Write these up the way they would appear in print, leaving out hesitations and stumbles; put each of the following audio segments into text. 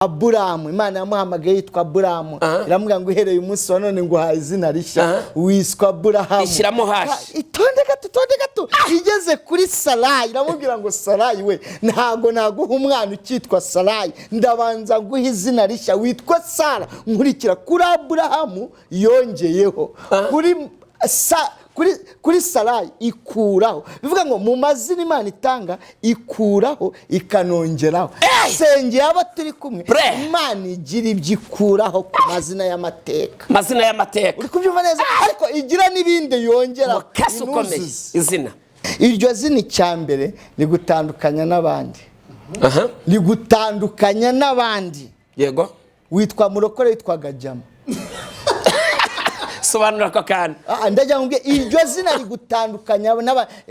Aburamu, Imana yamuhamagaye yitwa Aburamu, iramubwira ngo uhereye umunsi wa none nguhaye izina rishya, wiswa Aburahamu. Ishyiramo hashi. Itonde gato, itonde gato. Igeze kuri Sarayi iramubwira ngo: "Sarayi we, ntago naguha umwana ukitwa Sarayi, ndabanza nguha izina rishya, witwa Sara." Nkurikira, kuri Aburahamu yongeyeho, kuri Sarayi ikuraho. Bivuga ngo mu mazina Imana itanga ikuraho ikanongeraho. Sengeye abo turi kumwe, Imana igira ibyo ikuraho ku mazina y'amateka. Amazina y'amateka. Uri kubyumva neza? Ariko igira n'ibindi yongeraho. Umukasi ukomeye. Inuzuze. Izina. Iryo zina, icya mbere, rigutandukanya n'abandi. Rigutandukanya n'abandi. Witwa murokore, witwa gajyama. Sobanura ako kantu. Ah, ndagira ngo mbwire, iryo zina rigutandukanya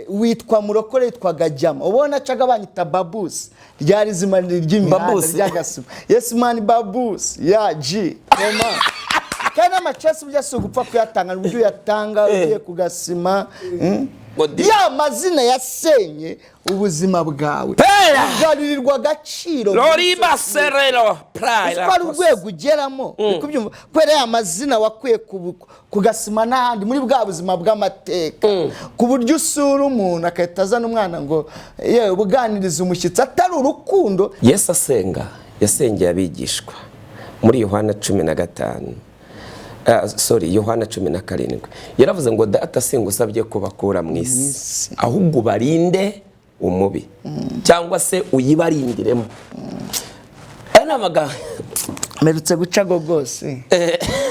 witwa murokore, witwa gajyama. Ubona acaga banyita babusi, ryari izina ry'imihanda. Babusi. Ry'agasima, yes man, babusi ya g koma. Kandi n'amacesi burya si ugupfa kuyatanga, ni uburyo uyatanga ugiye ku gasima. Ngo Ya mazina yasenye ubuzima bwawe, Pera! ugarurirwa agaciro. Loriba serero. Uzi ko hari urwego ugeramo, uri kubyumva, kubera ya mazina wakuye ku gasima n'ahandi muri bwa buzima bw'amateka, ku buryo usura umuntu agahita azana umwana ngo yewe ubuganiriza umushyitsi, atari urukundo. Yesu asenga, yasengeye abigishwa muri Yohana 15, sorry, Yohana 17, yaravuze ngo: "Data, singusabye kubakura mu isi, ahubwo ubarinde umubi," cyangwa se uyibarindiremo. Aya ni amagambo. Mperutse guca rwose,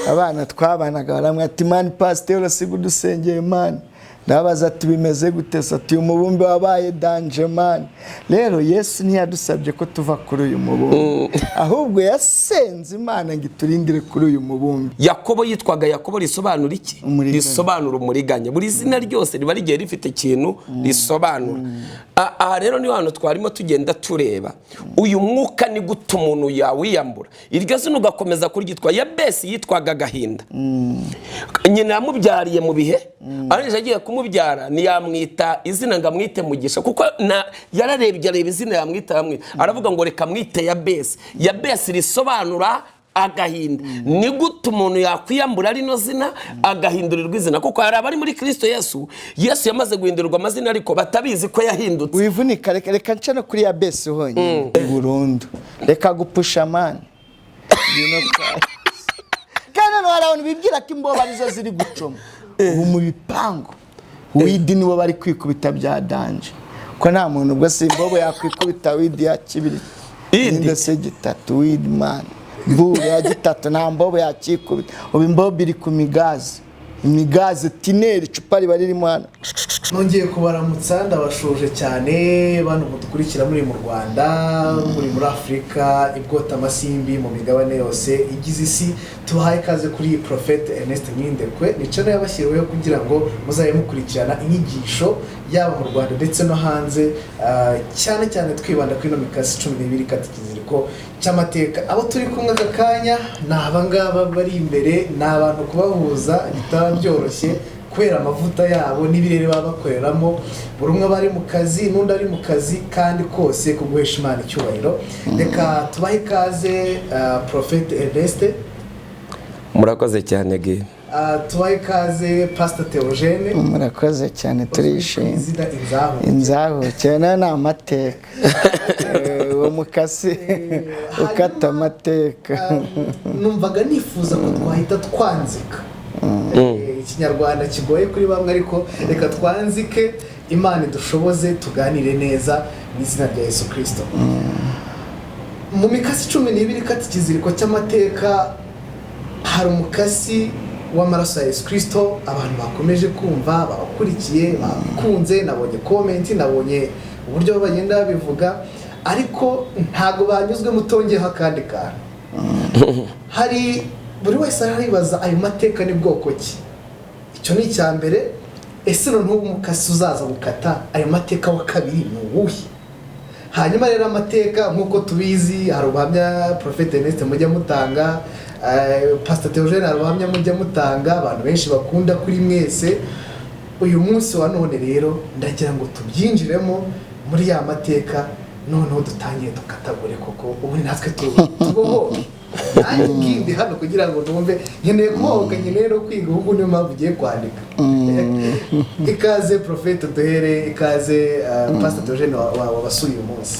abana twabanaga baramwe ati: "Man, pasiteri, urasiga udusengeye man." Ndabaza ati: "Bimeze gute se?" Ati: "Umubumbe wabaye danger man." Rero Yesu ntiyadusabye ko tuva kuri uyu mubumbe, ahubwo yasenze Imana ngo iturindire kuri uyu mubumbe. Yakobo yitwaga Yakobo, risobanura iki? Umuriganya. Risobanura umuriganya. Buri zina ryose riba rigiye rifite ikintu risobanura. Aha rero niho hantu twarimo tugenda tureba uyu mwuka, ni gute umuntu yawiyambura iryo zina ugakomeza kuryitwa. Yabesi yitwaga agahinda. Nyina yamubyariye mu bihe, arangije agiye kumubyara ntiyamwita izina ngo amwite Mugisha, kuko yararebye areba izina yamwita, yamwita, aravuga ngo reka mwite Yabesi. Yabesi risobanura agahinda. Ni gute umuntu yakwiyambura rino zina agahindurirwa izina? Kuko hari abari muri Kirisito Yesu, Yesu yamaze guhindurirwa amazina ariko batabizi ko yahindutse. Wivunika, reka reka nce no kuri ya besi honyine burundu. Reka gupusha man. Kandi noneho hari abantu bibwira ko imbobo arizo ziri gucoma ubu mu bipangu. Weed nibo bari kwikubita bya danger, ko nta muntu ubwo si imbobo yakwikubita weed ya kibiri. Idi? Ninde se gitatu weed man, buru ya gitatu, nta mbobo yakikubita ubu. Imbobo iri ku migazi, imigazi tineri, icupa riba ririmo hano. Nongeye kubaramutsa, ndabashuje cyane bantu mudukurikira muri mu Rwanda, muri muri Afurika, ibwota amasimbi, mu migabane yose igize isi. Tubahaye ikaze kuri Prophet Ernest Nyirindekwe. Ni channel yabashyiriweho kugira ngo muzabe mukurikirana inyigisho yaba mu Rwanda ndetse no hanze, cyane cyane twibanda kuri ino mikasi 12 ikata ikiziriko cy'amateka. Abo turi kumwe aka kanya ni abangaba bari imbere. Ni abantu kubahuza bitaba byoroshye kubera amavuta yabo n'ibirere baba bakoreramo. Buri umwe aba ari mu kazi n'undi ari mu kazi, kandi kose ku guhesha Imana icyubahiro. Reka tubahe ikaze, Prophet Ernest. Murakoze cyane ge. Tubahe ikaze Pastor Theogene. Murakoze cyane, turishimye. Izina Inzahuke. Inzahuke nayo ni amateka. Uwo mukasi ukata amateka. Numvaga nifuza ko twahita twanzika. Ikinyarwanda kigoye kuri bamwe, ariko reka twanzike, Imana idushoboze tuganire neza mu izina rya Yesu Kirisito. Mu mikasi 12 ikata ikiziriko cy'amateka, hari umukasi w'amaraso ya Yesu Kirisito abantu bakomeje kumva, babakurikiye bakunze. Nabonye comment, nabonye uburyo bagenda babivuga, ariko ntabwo banyuzwe mutongeho akandi kantu. Hari buri wese aribaza ayo mateka ni bwoko ki? Icyo ni icya mbere. Ese noneho umukasi uzaza gukata ayo mateka wa kabiri ni uwuhe? Hanyuma rero amateka nk'uko tubizi, hari ubuhamya Prophet Ernest mujya mutanga, Pastor Theogene hari ubuhamya mujya mutanga, abantu benshi bakunda kuri mwese. Uyu munsi wa none rero ndagira ngo tubyinjiremo muri ya mateka. Noneho dutangire dukatagure, koko ubundi natwe tubohoke. Nanjye ngindi hano kugira ngo numve nkeneye kubohoka, nkeneye no kwiga, ahubwo niyo mpamvu ugiye kwandika. Ikaze Prophète, duhere ikaze Pastor Theogene wabasuye uyu munsi.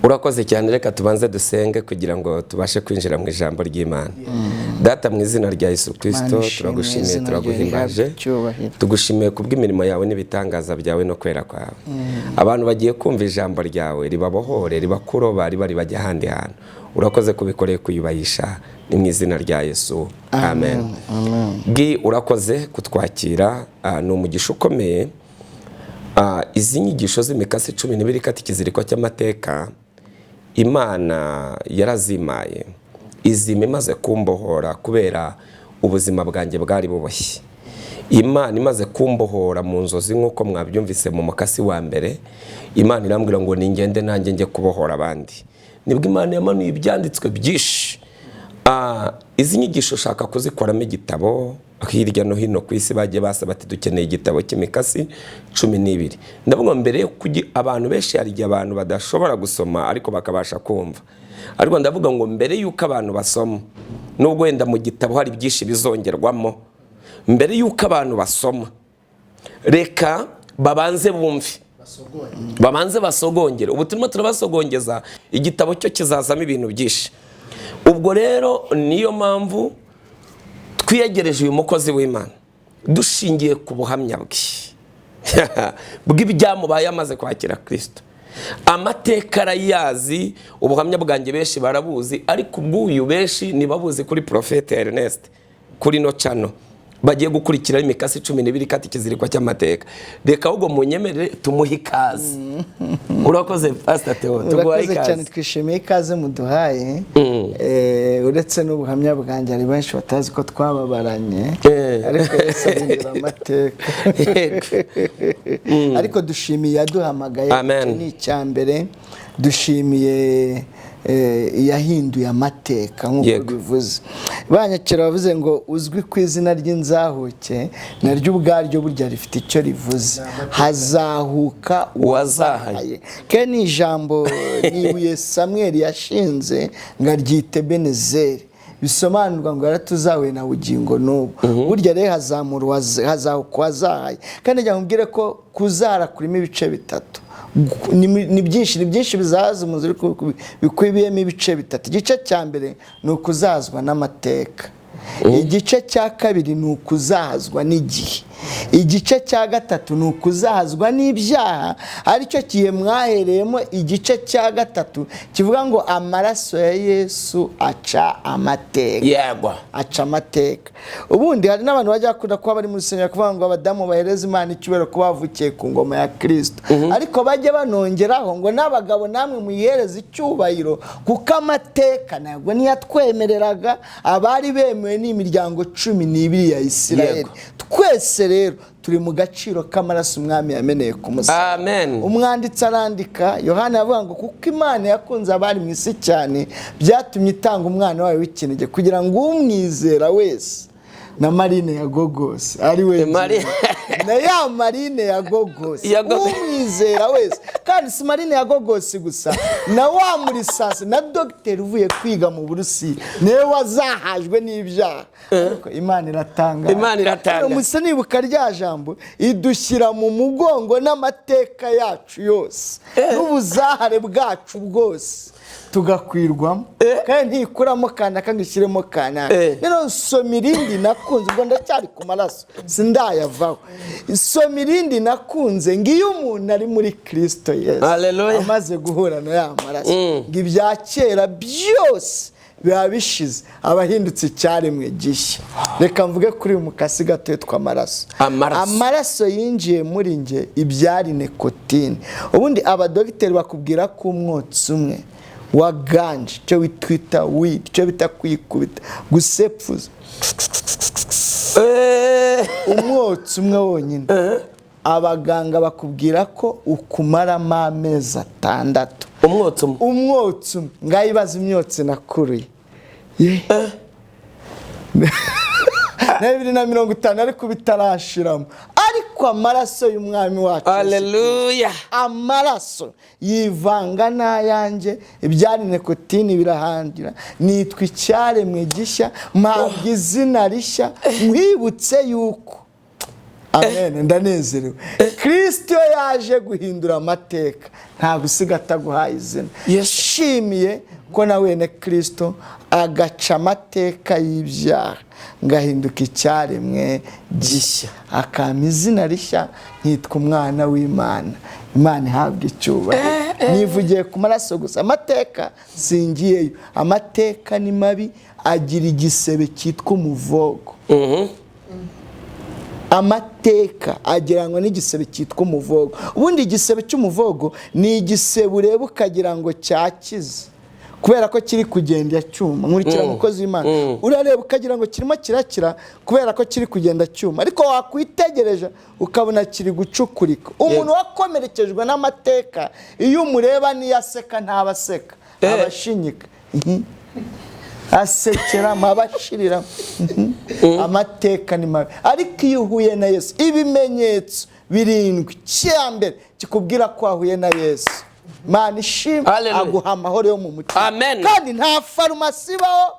Urakoze cyane. Reka tubanze dusenge kugira ngo tubashe kwinjira mu ijambo ry'Imana. Data, mu izina rya Yesu Kirisito, Mana ishimwe, turagushimiye, izina ryawe turaguhimbaje. rihabwe icyubahiro. Tugushimiye kubw'imirimo yawe n'ibitangaza byawe no kwera kwawe. Abantu bagiye kumva ijambo ryawe ribabohore, ribakuroba, riba ribajya ahandi hantu. Urakoze kubikoreye, kuyubahisha, ni mu izina rya Yesu, amen. Gi urakoze kutwakira, ni umugisha ukomeye. Izi nyigisho z'imikasi 12 ikata ikiziriko cy'amateka, Imana yarazimaye, izima imaze kumbohora kubera ubuzima bwanjye bwari buboshye. Imana imaze kumbohora mu nzozi, nk'uko mwabyumvise mu mukasi wa mbere, Imana irambwira ngo ningende nanjye njye kubohora abandi. Nibwo Imana yamanuye ibyanditswe byinshi. Izi nyigisho ushaka kuzikoramo igitabo. Hirya no hino ku isi bagiye basaba ati dukeneye igitabo cy'imikasi 12. Ndavuga mbere yo abantu benshi, hari igihe abantu badashobora gusoma ariko bakabasha kumva, ariko ndavuga ngo mbere y'uko abantu basoma, nubwo wenda mu gitabo hari byinshi bizongerwamo, mbere y'uko abantu basoma reka babanze bumve, babanze basogongere. Ubu turimo turabasogongeza, igitabo cyo kizazamo ibintu byinshi. Ubwo rero niyo mpamvu twiyegereje uyu mukozi w'Imana, dushingiye ku buhamya bwe bw'ibyamubaye amaze kwakira Kirisito. Amateka arayazi, ubuhamya bwanjye benshi barabuzi, ariko ubw'uyu benshi ntibabuzi. Kuri Prophète Ernest, kuri no channel bagiye gukurikira imikasi 12 ikata ikiziriko cy'amateka. Reka ahubwo munyemerere tumuhe ikaze. Urakoze Pastor Theo, tuguhaye Urakoze cyane. ikaze. Twishimiye ikaze muduhaye. Uretse n'ubuhamya bwanjye, hari benshi batazi ko twababaranye, ariko Yesu ahindura amateka. Ariko dushimiye yaduhamagaye. Amen. Icyo ni icya mbere. Dushimiye yahinduye amateka nk'uko bivuze. Banyakira bavuze ngo uzwi ku izina ry'inzahuke, naryo ubwaryo burya rifite icyo rivuze: hazahuka uwazahaye. Ke ni ijambo, ni ibuye Samweli yashinze ngo aryite Benezeri, bisobanurwa ngo yaratuzahuye na bugingo n'ubu. Burya rero hazamura hazahuka uwazahaye. Kandi njya nkubwire ko kuzara kurimo ibice bitatu. Ni byinshi, ni byinshi bizahaza umuzuri, ariko bikubiyemo ibice bitatu. Igice cya mbere ni ukuzahazwa n'amateka, igice cya kabiri ni ukuzahazwa n'igihe, igice cya gatatu ni ukuzahazwa n'ibyaha, aricyo gihe mwahereyemo. Igice cya gatatu kivuga ngo amaraso ya Yesu aca amateka. Aca amateka. Ubundi hari n'abantu bajya bakunda kuba bari mu rusengero kuvuga ngo abadamu bahereze Imana icyubahiro kuba bavukiye ku ngoma ya Kirisito, ariko bajye banongeraho ngo n'abagabo namwe muyihereze icyubahiro, kuko amateka ntabwo niyatwemereraga. Abari bemewe ni imiryango 12 ya Isirayeli. Twese rero turi mu gaciro k'amaraso umwami yameneye ku musaraba. Amen. Umwanditsi arandika, Yohana, yavuga ngo kuko Imana yakunze abari mu isi cyane, byatumye itanga umwana wayo w'ikinege, kugira ngo umwizera wese, na marine ya Gogose ari we na ya marine ya Gogose, Ya Gogose. umwizera wese. Kandi si marine ya Gogose gusa, na wa murisasi na dogiteri uvuye kwiga mu Burusiya niwe wazahajwe n'ibyaha. Ariko Imana iratanga. Imana iratanga. Musa nibuka rya jambo, idushyira mu mugongo n'amateka yacu yose n'ubuzahare bwacu bwose, tugakwirwamo, kandi ntikuramo kanaka ngo ishyiremo kanaka. Rero soma irindi nakunze, ubwo ndacyari ku maraso sindayavaho. Soma irindi nakunze, ngo iyo umuntu ari muri Kirisito Yesu, Hallelujah. amaze guhura na ya maraso, ngo ibya kera byose biba bishize, aba ahindutse icyaremwe gishya. Reka mvuge kuri uyu mukasi gato witwa amaraso. Amaraso. Amaraso yinjiye muri nge ibyari nikotine. Ubundi abadogiteri bakubwira ko umwotsi umwe wa ganje, icyo twita weed, icyo bita kwikubita, gusepfuza, umwotsi umwe wonyine, abaganga bakubwira ko ukumaramo amezi 6. Umwotsi umwe? Umwotsi umwe. Ngaho ibaze imyotsi nakuruye. Ye. Na 2050 ariko bitarashiramo, ariko Ariko amaraso y'umwami wacu Yesu, Haleluya. amaraso yivanga n'ayanjye, ibyari nikotini birahangira, nitwa icyaremwe gishya, mpabwa izina rishya. Nkwibutse yuko, amen, ndanezerewe, Kirisito iyo yaje guhindura amateka ntabwo usiga ataguhaye izina. Yashimiye ko nawe na Kirisito agaca amateka y'ibyaha, ngahinduka icyaremwe gishya, akampa izina rishya, nkitwa umwana w'Imana. Imana ihabwa icyubahiro. Nivugiye ku maraso gusa, amateka singiyeyo. Amateka ni mabi, agira igisebe cyitwa umuvogo. Amateka agereranywa n'igisebe cyitwa umuvogo. Ubundi igisebe cy'umuvogo ni igisebe ureba ukagira ngo cyakize kubera ko kiri kugenda cyuma. Nkurikira, mukozi w'Imana, urareba ukagira ngo kirimo kirakira kubera ko kiri kugenda cyuma, ariko wakwitegereje ukabona kiri gucukurika. Umuntu wakomerekejwe n'amateka, iyo umureba niyo aseka ntaba aseka, aba ashinyika, asekeramo, abashiriramo. Amateka ni mabi, ariko iyo uhuye na Yesu, ibimenyetso 7 cya mbere kikubwira ko wahuye na Yesu, Imana ishimwe, Hallelujah. aguha amahoro yo mu mutima. Amen. Kandi nta farumasi ibaho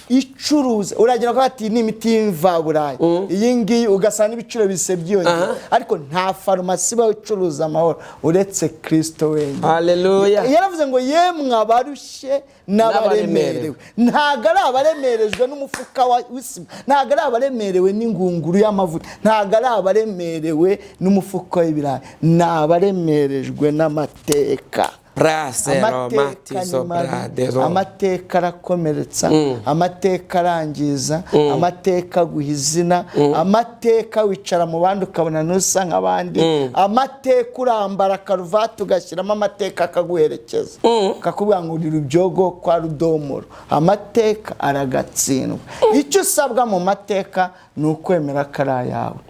icuruza, uragira ngo ati ni imiti y'imvaburayi iyi ngiyi, ugasanga n'ibiciro bise byiyongera, ariko nta farumasi ibaho icuruza amahoro uretse Kirisito wenyine. Haleluya. Yaravuze ngo: "Yemwe abarushye n'abaremerewe." Ntabwo ari abaremerejwe n'umufuka w'isima, ntabwo ari abaremerewe n'ingunguru y'amavuta, ntabwo ari abaremerewe n'umufuka w'ibirayi, ni abaremerejwe n'amateka. Prasero Amateka matizo ni mabi, bradero. amateka arakomeretsa, amateka arangiza, amateka aguha izina, amateka wicara mu bandi ukabona ntusa nk'abandi, amateka urambara karuvati ugashyiramo amateka akaguherekeza, akakubwira ngo uri rubyogo kwa rudomoro. Amateka aragatsindwa. Icyo usabwa mu mateka ni ukwemera ko ari ayawe,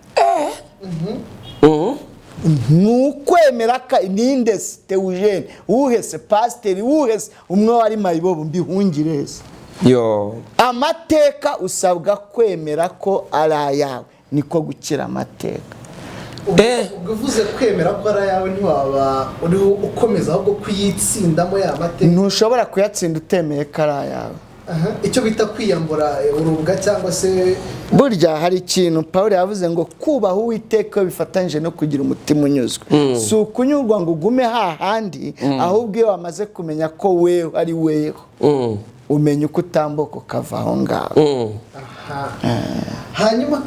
ni ukwemera ko ninde se Teujene wuhese, pasiteri wuhese, umwe wari mayibobo mbihungire se. Yo. Amateka usabwa kwemera ko ari ayawe, niko gukira amateka. Ubwo uvuze kwemera ko ari ayawe, ntiwaba uriho ukomeza ahubwo kuyitsindamo ya mateka? Ntushobora kuyatsinda utemeye ko ari ayawe. Aha, icyo bita kwiyambura urubwa cyangwa se Burya hari ikintu Paul yavuze ngo kubaha Uwiteka iyo bifatanyije no kugira umutima unyuzwe. Si ukunyurwa ngo ugume hahandi, ahubwo iyo wamaze kumenya ko weho ari weho, umenya uko utambuka ukava aho ngaho. Aha. Hanyuma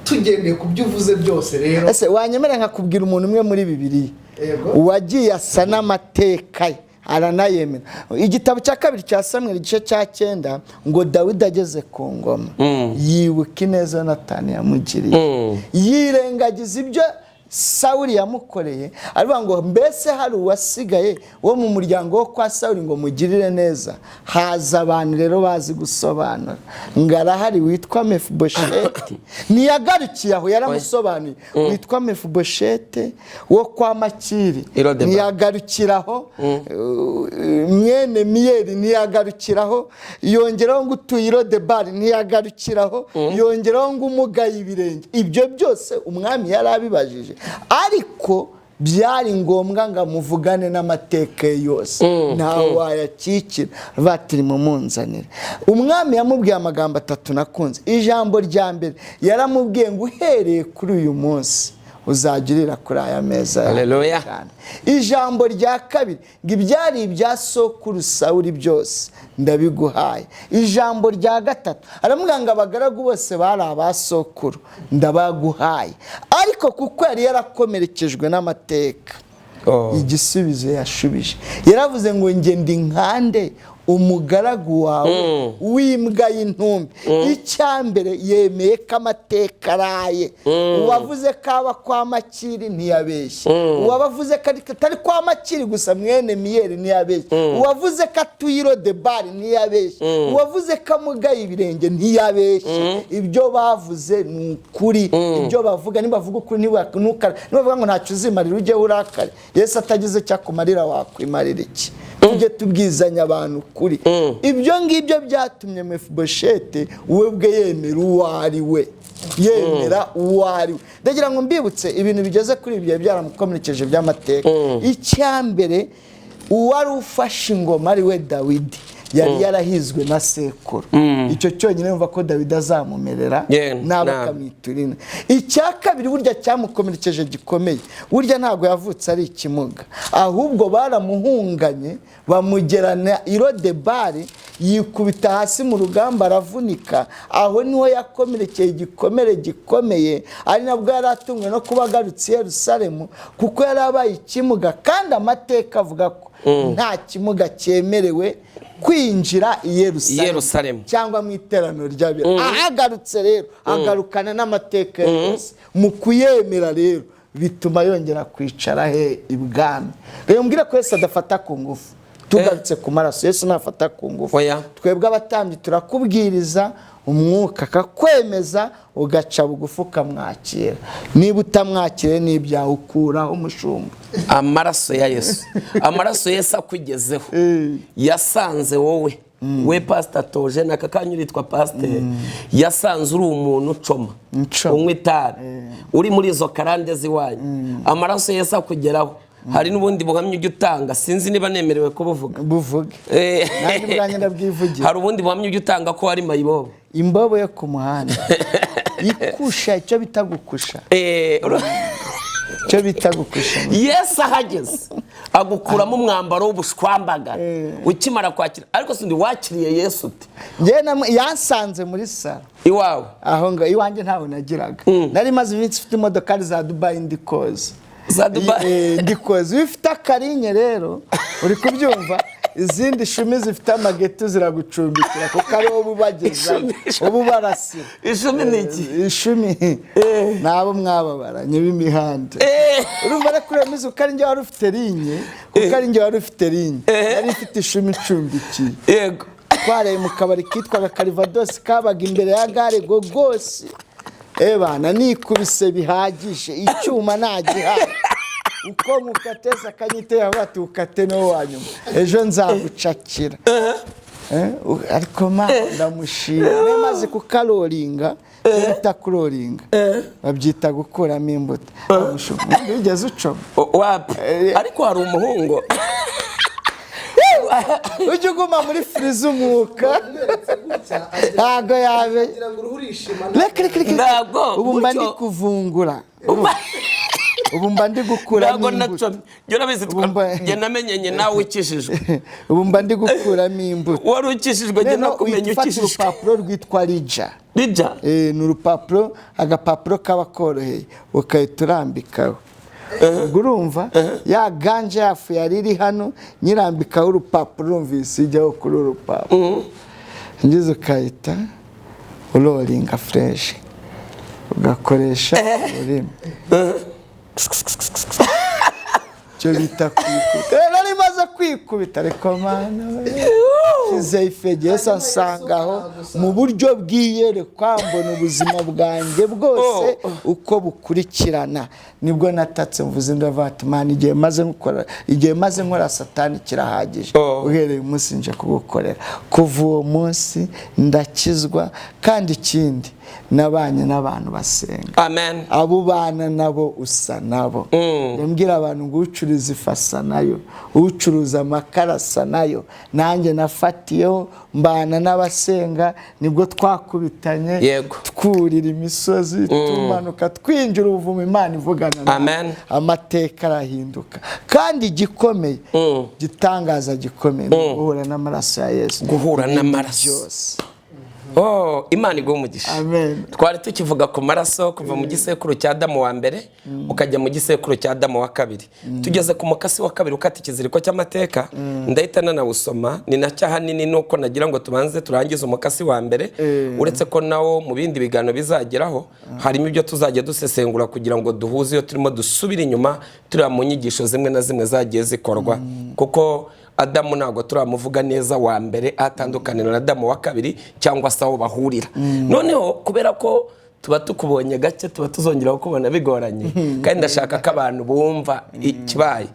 tugendeye ku byo uvuze byose rero, Ese wanyemera nkakubwira umuntu umwe muri Bibiliya Yego. wagiye asa n'amateka ye aranayemera? Igitabo cya kabiri cya Samweli, igice cya 9, ngo Dawidi ageze ku ngoma yibuka ineza Yonatani yamugiriye, yirengagiza ibyo Sawuli yamukoreye, aravuga ngo: "Mbese hari uwasigaye wo mu muryango wo kwa Sawuli ngo mugirire neza?" Haza abantu rero bazi gusobanura ngo arahari witwa Mefibosheti. Ntiyagarukiye aho, yaramusobanuye, witwa Mefiboshete wo kwa Makiri. Irodebari. Ntiyagarukiraho, mwene Miyeri. Ntiyagarukiraho, yongeraho ngo utuye Irodebari. Ntiyagarukiraho, yongeraho ngo umugaye ibirenge. Ibyo byose umwami yari abibajije, ariko byari ngombwa ngo amuvugane n'amateka ye yose, nta wayakikira. Batiri mumunzanire. Umwami yamubwiye amagambo atatu nakunze. Ijambo rya mbere yaramubwiye ngo: "Uhereye kuri uyu munsi uzajya urira kuri aya meza yawe Haleluya. cyane." Ijambo rya kabiri ngo: "Ibyari ibya sokuru Sawuli byose ndabiguhaye." Ijambo rya gatatu aramubwira ngo: "Abagaragu bose bari aba sokuru ndabaguhaye." Ariko kuko yari yarakomerekejwe n'amateka, igisubizo yashubije yaravuze ngo: "Nge ndi nkande, umugaragu wawe w'imbwa y'intumbi?" Icya mbere yemeye ko amateka araye. Uwavuze ko aba kwa Makiri ntiyabeshye, uwabavuze ko atari kwa Makiri gusa mwene Miyeri ntiyabeshye, uwavuze ko atuye Irodebari ntiyabeshye, uwavuze ko amugaye ibirenge ntiyabeshye. Ibyo bavuze ni ukuri. Ibyo bavuga, nibavuga ukuri ntukare, nibavuga ngo ntacyo uzimarira ujye urakare. Yesu atagize icyo akumarira, wakwimarira iki? Tujye tubwizanya abantu ukuri. Ibyo ngibyo byatumye Mefiboshete we ubwe yemera uwo ari we. Yemera uwo ari we. Ndagira ngo mbibutse ibintu bigeze kuri ibyo byaramukomerekeje by'amateka. Icya mbere, uwari ufashe ingoma ari we Dawidi, yari yarahizwe na sekuru. Icyo cyonyine yumva ko Dawidi azamumerera nabi, akamwitura inka. Icya kabiri burya cyamukomerekeje gikomeye, burya ntabwo yavutse ari ikimuga, ahubwo baramuhunganye bamugerana i Lodebari, yikubita hasi mu rugamba aravunika. Aho niho yakomerekeye igikomere gikomeye, ari nabwo yari atunguwe no kuba agarutse i Yerusalemu, kuko yari abaye ikimuga, kandi amateka avuga ko nta kimuga cyemerewe kwinjira i Yerusalemu Yerusalemu. cyangwa mu iteraniro ry'abera. Ahagarutse rero agarukana n'amateka yose. Mu kuyemera rero bituma yongera kwicara he? Ibwami. Rero mbwira ko Yesu adafata ku ngufu. Tugarutse ku maraso, Yesu ntafata ku ngufu. Oya. Twebwe abatambyi turakubwiriza, umwuka akakwemeza, ugaca bugufi ukamwakira. Niba utamwakiriye n'ibyawe ukuraho umushumba. Amaraso ya Yesu, amaraso Yesu akugezeho, yasanze wowe, we pasita toje n'aka kanya uritwa pasiteri, yasanze uri umuntu ucoma, Ncoma. unywa itabi, uri muri izo karande z'iwanyu. Amaraso Yesu akugeraho. Hari n'ubundi buhamya ujya utanga, sinzi niba nemerewe kubuvuga. Buvuge. Nanjye ubwanjye ndabwivugira. Hari ubundi buhamya ujya utanga ko wari mayibobo. Imbobo yo ku muhanda ikusha, icyo bita gukusha. Icyo bita gukusha. Yesu ahageze agukuramo umwambaro w'ubushwambagara ukimara kwakira. Ariko sindi wakiriye Yesu ute? Njyewe yansanze muri salo. Iwawe? Aho ngo iwanjye ntawe nagiraga. Nari maze iminsi mfite imodokari za Dubayi ndi koza. Za Dubai? Ndi koza. Iyo ufite akarinye rero, uri kubyumva, izindi shumi zifite amageto ziragucumbikira, kuko ari wowe ubagezaho, Ishumi. uba ubarasira. Ishumi ni iki? Ishumi ni abo mwababaranye b'imihanda. Urumva rero kuri iyo minsi, kuko ari njye wari ufite rinye, kuko ari njye wari ufite rinye, nari mfite ishumi icumbikiye. Twaraye mu kabari kitwaga Karivadosi, kabaga imbere ya gare Gogosi. Ebana nikubise bihagije, icyuma nagihaye, uko mukateza akanyiteye bati ukate niwo wa nyuma, ejo nzagucakira. Ariko ma ndamushima. Nari maze kukaroringa, icyo bita kuroringa babyita gukuramo imbuto. Ndamushima. Ubundi wigeze ucoma? Wapi, ariko hari umuhungu. Ujya uguma muri firizo umwuka Umweretse gutya, ntabwo yabe agira ngo uruhu urishima. Reka reka reka. Ntabwo, Ubu mba ndi gutyo. kuvungura, ubu mba ndi gukuramo Ntabwo imbuto. nacomye. Njye urabizi, njye namenyanye nawe ukijijwe. Ubu mba ndi gukuramo imbuto. Wari ukijijwe, njye Noneho nakumenye uhita ufata ukijijwe. urupapuro rwitwa rija. Rija. Ni urupapuro, agapapuro kaba koroheye, ukahita urambikaho. Ubwo urumva ya ganje yafu yari iri hano, nyirambikaho urupapuro, urumvise ijyaho kuri uru rupapuro, ngize ukahita uroringa fresh, ugakoresha ururimi, icyo bita kwikubita. Nari maze kwikubita, ariko mana we, nshyizeho ifege. Yesu ansangaho mu buryo bw'iyerekwa, mbona ubuzima bwanjye bwose uko bukurikirana. Nibwo natatse mvuze, ndavuga ati: "Mana, igihe maze nkora, igihe maze nkora satani kirahagije. Uhereye umunsi nje kugukorera." Kuva uwo munsi ndakizwa. Kandi ikindi, nabanye n'abantu basenga. Amen. Abo ubana nabo usa nabo. Mbwira abantu ngo ucuruza ifu asa nayo, ucuruza amakara asa nayo. Nanjye nafatiyeho mbana n'abasenga, nibwo twakubitanye, twurira imisozi, tumanuka, twinjira ubuvumo, Imana ivugana nawe. Amen. Amateka arahinduka. Kandi igikomeye, gitangaza gikomeye, ni uguhura n'amaraso ya Yesu. Guhura n'amaraso. Byose. Oh, Imana iguhe umugisha. Amen. Twari tukivuga ku maraso, kuva mu gisekuru cya Adamu wa mbere ukajya mu gisekuru cya Adamu wa kabiri. Tugeze ku mukasi wa kabiri ukata ikiziriko cy'amateka. Ndahita nanawusoma, ni nacyo ahanini nuko nagira ngo tubanze turangize umukasi wa mbere, uretse ko nawo mu bindi biganiro bizageraho harimo ibyo tuzajya dusesengura kugira ngo duhuze iyo turimo dusubira inyuma tureba mu nyigisho zimwe na zimwe zagiye zikorwa, kuko Adamu ntabwo turamuvuga neza wa mbere atandukanira na Adamu wa kabiri cyangwa se aho bahurira. Noneho kubera ko Tuba tukubonye gake, tuba tuzongera kukubona bigoranye, kandi ndashaka ko abantu bumva ikibaye.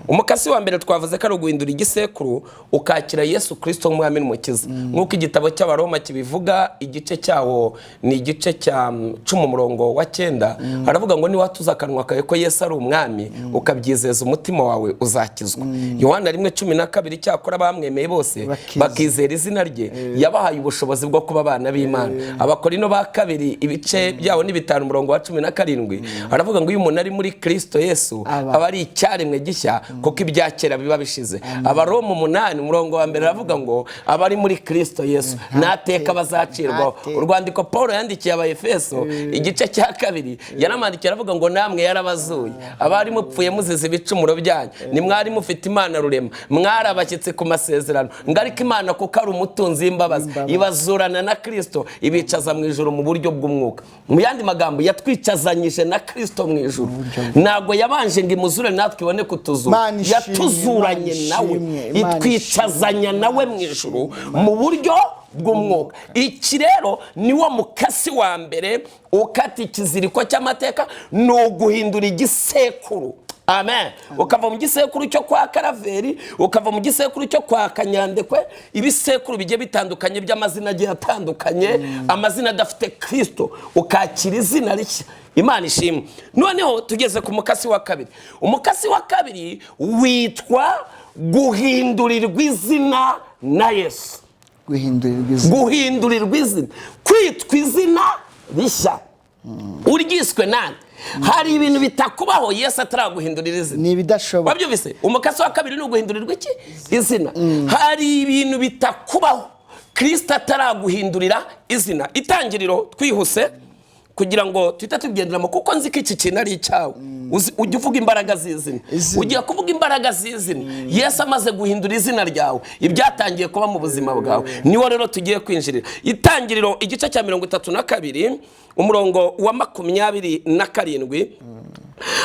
Umukasi wa mbere twavuze ko ari uguhindura igisekuru, ukakira Yesu Kirisito nk'umwami n'umukiza, nk'uko igitabo cy'Abaroma kibivuga. Igice cyawo ni igice cya 10, umurongo wa 9. Haravuga ngo niwatuza akanwa kawe ko Yesu ari umwami, ukabyizeza umutima wawe, uzakizwa. Yohana 1:12: cyakora bamwemeye bose, Bakiza. bakizera izina rye, yabahaye ubushobozi bwo kuba abana b'Imana. Abakorino ba kabiri, ibice byawo ni 5, umurongo wa 17, aravuga ngo iyo umuntu ari muri Kirisito Yesu, aba ari icyaremwe gishya, kuko ibya kera biba bishize. Abaroma 8, umurongo wa 1, aravuga ngo abari muri Kirisito Yesu nta teka bazacirwaho. Nta teka. Urwandiko Paul yandikiye Abaefeso, igice cya 2, yaramwandikiye aravuga ngo namwe yarabazuye, abari mupfuye muzize ibicumuro byanyu, nimwari mufite Imana rurema, mwari abashyitsi ku masezerano, ngo ariko Imana, kuko ari umutunzi w'imbabazi, ibazurana na Kirisito, ibicaza mu ijuru mu buryo bw'umwuka. Mu yandi magambo, yatwicazanyije na Kirisito mu ijuru. Ntabwo yabanje ngo imuzure natwe ibone kutuzura. Imana ishimwe, Yatuzuranye Imana nawe, ishimwe, Imana itwicazanya nawe mu ijuru mu buryo bw'umwuka. Iki rero ni wo mukasi wa mbere ukata ikiziriko cy'amateka, ni uguhindura igisekuru. Amen. Ukava mu gisekuru cyo kwa Karaveri, ukava mu gisekuru cyo kwa Kanyandekwe, ibisekuru bigiye bitandukanye by'amazina agiye atandukanye, amazina adafite Kirisito, ukakira izina rishya. Imana ishimwe. Noneho tugeze ku mukasi wa kabiri. Umukasi wa kabiri witwa guhindurirwa izina na Yesu. Guhindurirwa izina. Guhindurirwa izina, kwitwa izina rishya uryiswe nande. Hari ibintu bitakubaho Yesu ataraguhindurira izina. Ni ibidashoboka. Wabyumvise? Umukasi wa kabiri ni uguhindurirwa iki? Izina. Hari ibintu bitakubaho Kirisita ataraguhindurira izina. Itangiriro, twihuse kugira ngo tuhite tugenderamo, kuko nzi ko iki kintu ari icyawe. Ujya uvuga imbaraga z'izina. Izina. Ugiye kuvuga imbaraga z'izina. Yesu amaze guhindura izina ryawe, ibyatangiye kuba mu buzima bwawe, niwo rero tugiye kwinjirira. Itangiriro, igice cya 32, umurongo wa 27,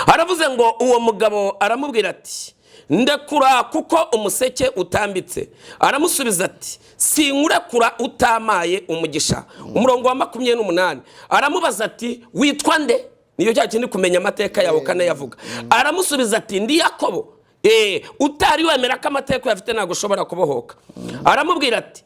aravuze ngo uwo mugabo aramubwira ati: "Ndekura, kuko umuseke utambitse." Aramusubiza ati: "Sinkurekura utamaye umugisha." Umurongo wa 28, aramubaza ati: "Witwa nde?" Niyo cya kindi kumenya amateka yawe ukanayavuga. Aramusubiza ati: "Ndi Yakobo." Utari wemera ko amateka uyafite, ntabwo ushobora kubohoka. Aramubwira ati: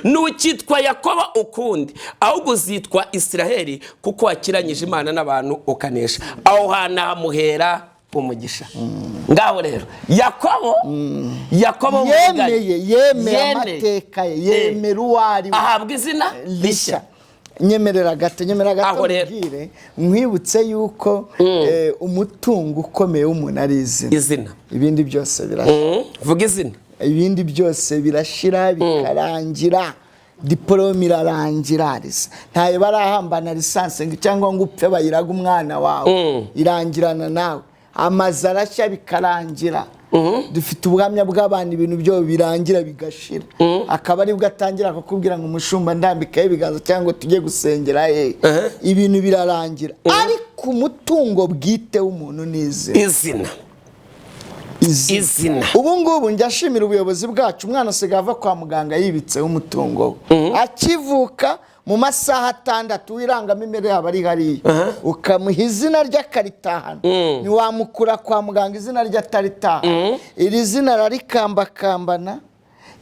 "Ntukitwa Yakobo ukundi, ahubwo uzitwa Isiraheli, kuko wakiranyije Imana n'abantu ukanesha." Aho hantu hamuhera umugisha. Ngaho rero Yakobo, Yakobo w'umuriganya. Yemeye Yemeye. amateka ye, yemera uwo ari we. Ahabwa izina rishya. Rishya. Nyemerera gato, nyemerera gato. Aho rero. Nkubwire, nkwibutse yuko umutungo ukomeye w'umuntu ari izina. Izina. Ibindi byose birashira. Vuga izina. Ibindi byose birashira, bikarangira. Diporome irarangira, ntayo barahambana licence ngo cyangwa ngo upfe bayiraga umwana wawe, irangirana nawe. Amazu arashya bikarangira. Dufite ubuhamya bw'abantu ibintu byabo birangira bigashira, akaba aribwo atangira kukubwira ngo: "Umushumba, ndambikaho ibiganza cyangwa tujye gusengera he." Ibintu birarangira, ariko umutungo bwite w'umuntu ni izina. Izina. Izina. Izina. Ubu ngubu njya ashimira ubuyobozi bwacu. Umwana asigaye ava kwa muganga yibitseho umutungo we. Akivuka, mu masaha 6 w'irangamimerere yaba ari hariya, ukamuha izina rye akaritahana. Ntiwamukura kwa muganga izina rye ataritahana. Iri zina ararikambakambana,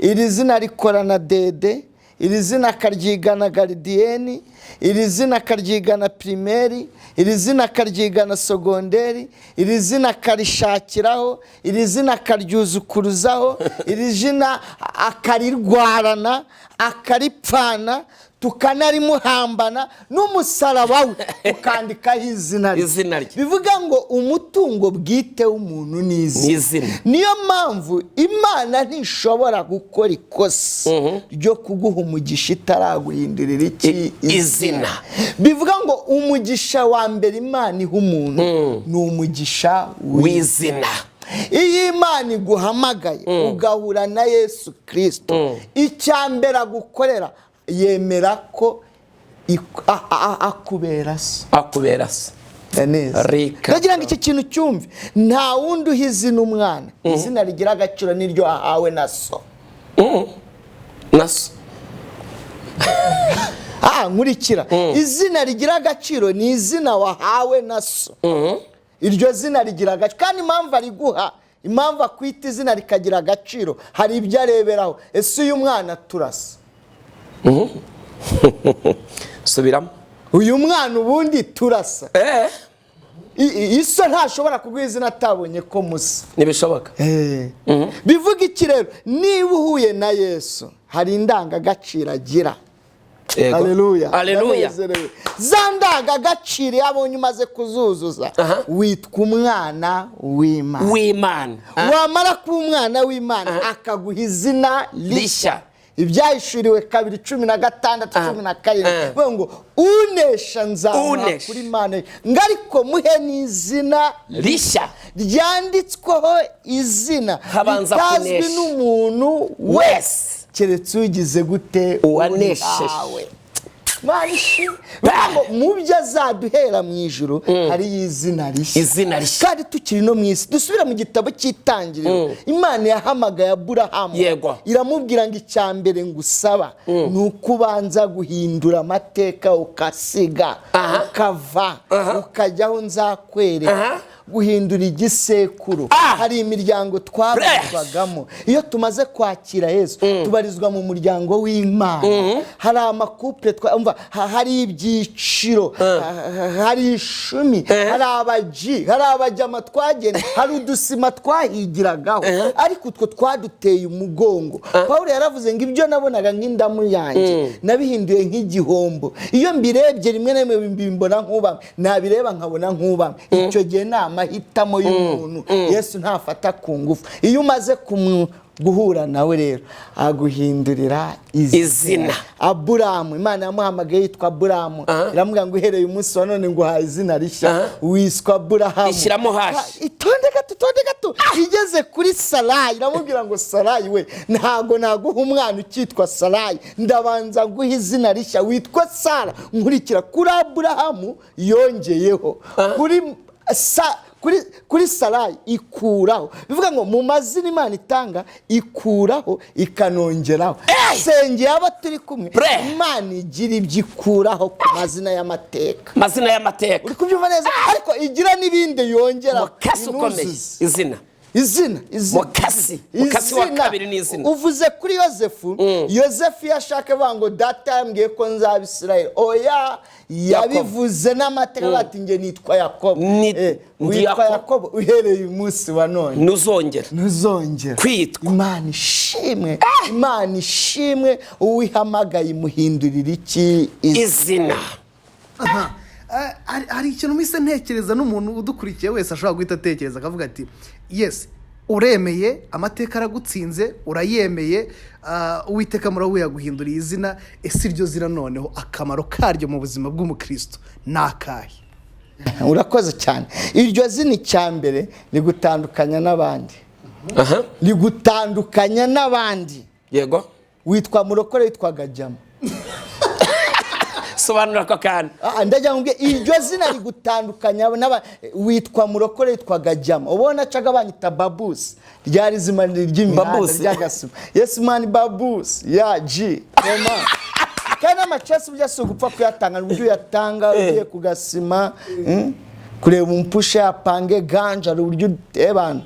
iri zina rikorana dede, iri zina akaryigana gardienne, iri zina akaryigana primaire, iri zina akaryigana secondaire, iri zina akarishakiraho, iri zina akaryuzukuruzaho, iri zina akarirwarana, akaripfana, tukanarimuhambana n'umusaraba we ukandikaho izina rye. Izina rye. Bivuga ngo umutungo bwite w'umuntu ni izina. Ni izina. Niyo mpamvu Imana ntishobora gukora ikosa ryo kuguha umugisha itaraguhindurira iki? Izina. Bivuga ngo umugisha wa mbere Imana iha umuntu ni umugisha w'izina. Iyo Imana iguhamagaye, ugahura na Yesu Kirisito, icya mbere agukorera, yemera ko akubera se. Akubera se. Neza. Rika. Ndagira ngo icyo kintu cyumve. Nta wundi uha izina umwana. Izina rigira agaciro niryo ahawe na so. Na so. Nkurikira, izina rigira agaciro ni izina wahawe na so. Iryo zina rigira agaciro, kandi impamvu ariguha, impamvu akwita izina rikagira agaciro, hari ibyo areberaho. Ese uyu mwana turasa? Subiramo. Uyu mwana ubundi turasa? Iso ntashobora kuguha izina atabonye ko musa. Ntibishoboka. Bivuga iki rero? Niba uhuye na Yesu, hari indangagaciro agira. Yego. Haleluya. Haleluya. Ndanezerewe. Za ndangagaciro iyo abonye umaze kuzuzuza, witwa umwana w'Imana. W'Imana. Wamara kuba umwana w'Imana, akaguha izina rishya. Rishya. Ibyahishuriwe 2:16, 17, bivuga ngo unesha nzamuha Unesha. kuri Imana ye, ngo ariko muhe n'izina rishya ryanditsweho, izina Habanza ritazwi kunesha. n'umuntu wese wese keretse ugize gute? Uwanesheje. Urihawe. Imana ishimwe. Bivuga ngo mu byo azaduhera mu ijuru hariyo izina rishya. Izina rishya. Kandi tukiri no mu isi, dusubira mu gitabo cy'Itangiriro, Imana yahamagaye Aburahamu, iramubwira ngo icya mbere ngusaba ni uko ubanza guhindura amateka, ukasiga, ukava, ukajya aho nzakwereka, guhindura igisekuru. Hari imiryango twabarizwagamo. Iyo tumaze kwakira Yesu, tubarizwa mu muryango w'Imana. Hari amakupure umva, hari ibyiciro, hari ishumi, hari abaji, hari abajyama twagenda, hari udusima twahigiragaho, ariko utwo twaduteye umugongo. Paul yaravuze ngo ibyo nabonaga nk'indamu yanjye nabihinduye nk'igihombo. Iyo mbirebye, rimwe na rimwe mbimbona nk'ubamwe, nabireba nkabona nk'ubamwe. Icyo gihe ni amahitamo y'umuntu. Yesu ntafata ku ngufu. Iyo umaze guhura nawe rero, aguhindurira izina. Izina. Aburamu, Imana yamuhamagaye yitwa Aburamu, iramubwira ngo uhereye umunsi wa none nguhaye izina rishya, wiswa Aburahamu. Ishyiramo hashi. Itonde gato, itonde gato. Igeze kuri Sarayi, iramubwira ngo Sarayi we, ntago naguha umwana ukitwa Sarayi, ndabanza nguha izina rishya, witwa Sara. Nkurikira, kuri Aburahamu yongeyeho, kuri Sarayi ikuraho. Bivuga ngo mu mazina Imana itanga, ikuraho ikanongeraho. Sengera abo turi kumwe. Bre. Imana igira ibyo ikuraho ku mazina y'amateka. Amazina y'amateka. Uri kubyumva neza? Ariko igira n'ibindi yongera. Mukasi ukomeye. Inuzuze. Izina. Izina, izina. Mukasi. Mukasi wa Izina. kabiri ni izina. Uvuze kuri Yosefu. Yosefu iyo ashaka avuga ngo data yambwiye ko nzaba Isirayeli, oya, yabivuze n'amateka, bati nge nitwa Yakobo. Ndi Witwa Yakobo. Yakobo uhereye uyu munsi wa none, ntuzongera ntuzongera kwitwa. Imana ishimwe, Imana ishimwe. Uwihamagaye imuhindurira iki? Izina. Aha. Hari ikintu mpise ntekereza, n'umuntu udukurikiye wese ashobora guhita atekereza akavuga ati yes, uremeye, amateka aragutsinze, urayemeye, Uwiteka murahuye yaguhinduriye izina. Ese iryo zina noneho akamaro karyo mu buzima bw'umukristo ni akahe? Urakoze cyane. Iryo zina, icya mbere, rigutandukanya n'abandi. Rigutandukanya n'abandi. Witwa murokore, witwa gajyama. Sobanura ako kantu. Ndagira ngo mbwire, iryo zina rigutandukanya witwa murokore, witwa gajyama. Ubona acaga banyita babusi, ryari izina ry'imihanda. Babusi. Ry'agasima. Yes man, babusi ya g koma. Kandi n'amacesi burya si ugupfa kuyatanga, ni uburyo uyatanga ugiye ku gasima, kureba umupusha yapange ganja, hari uburyo ebana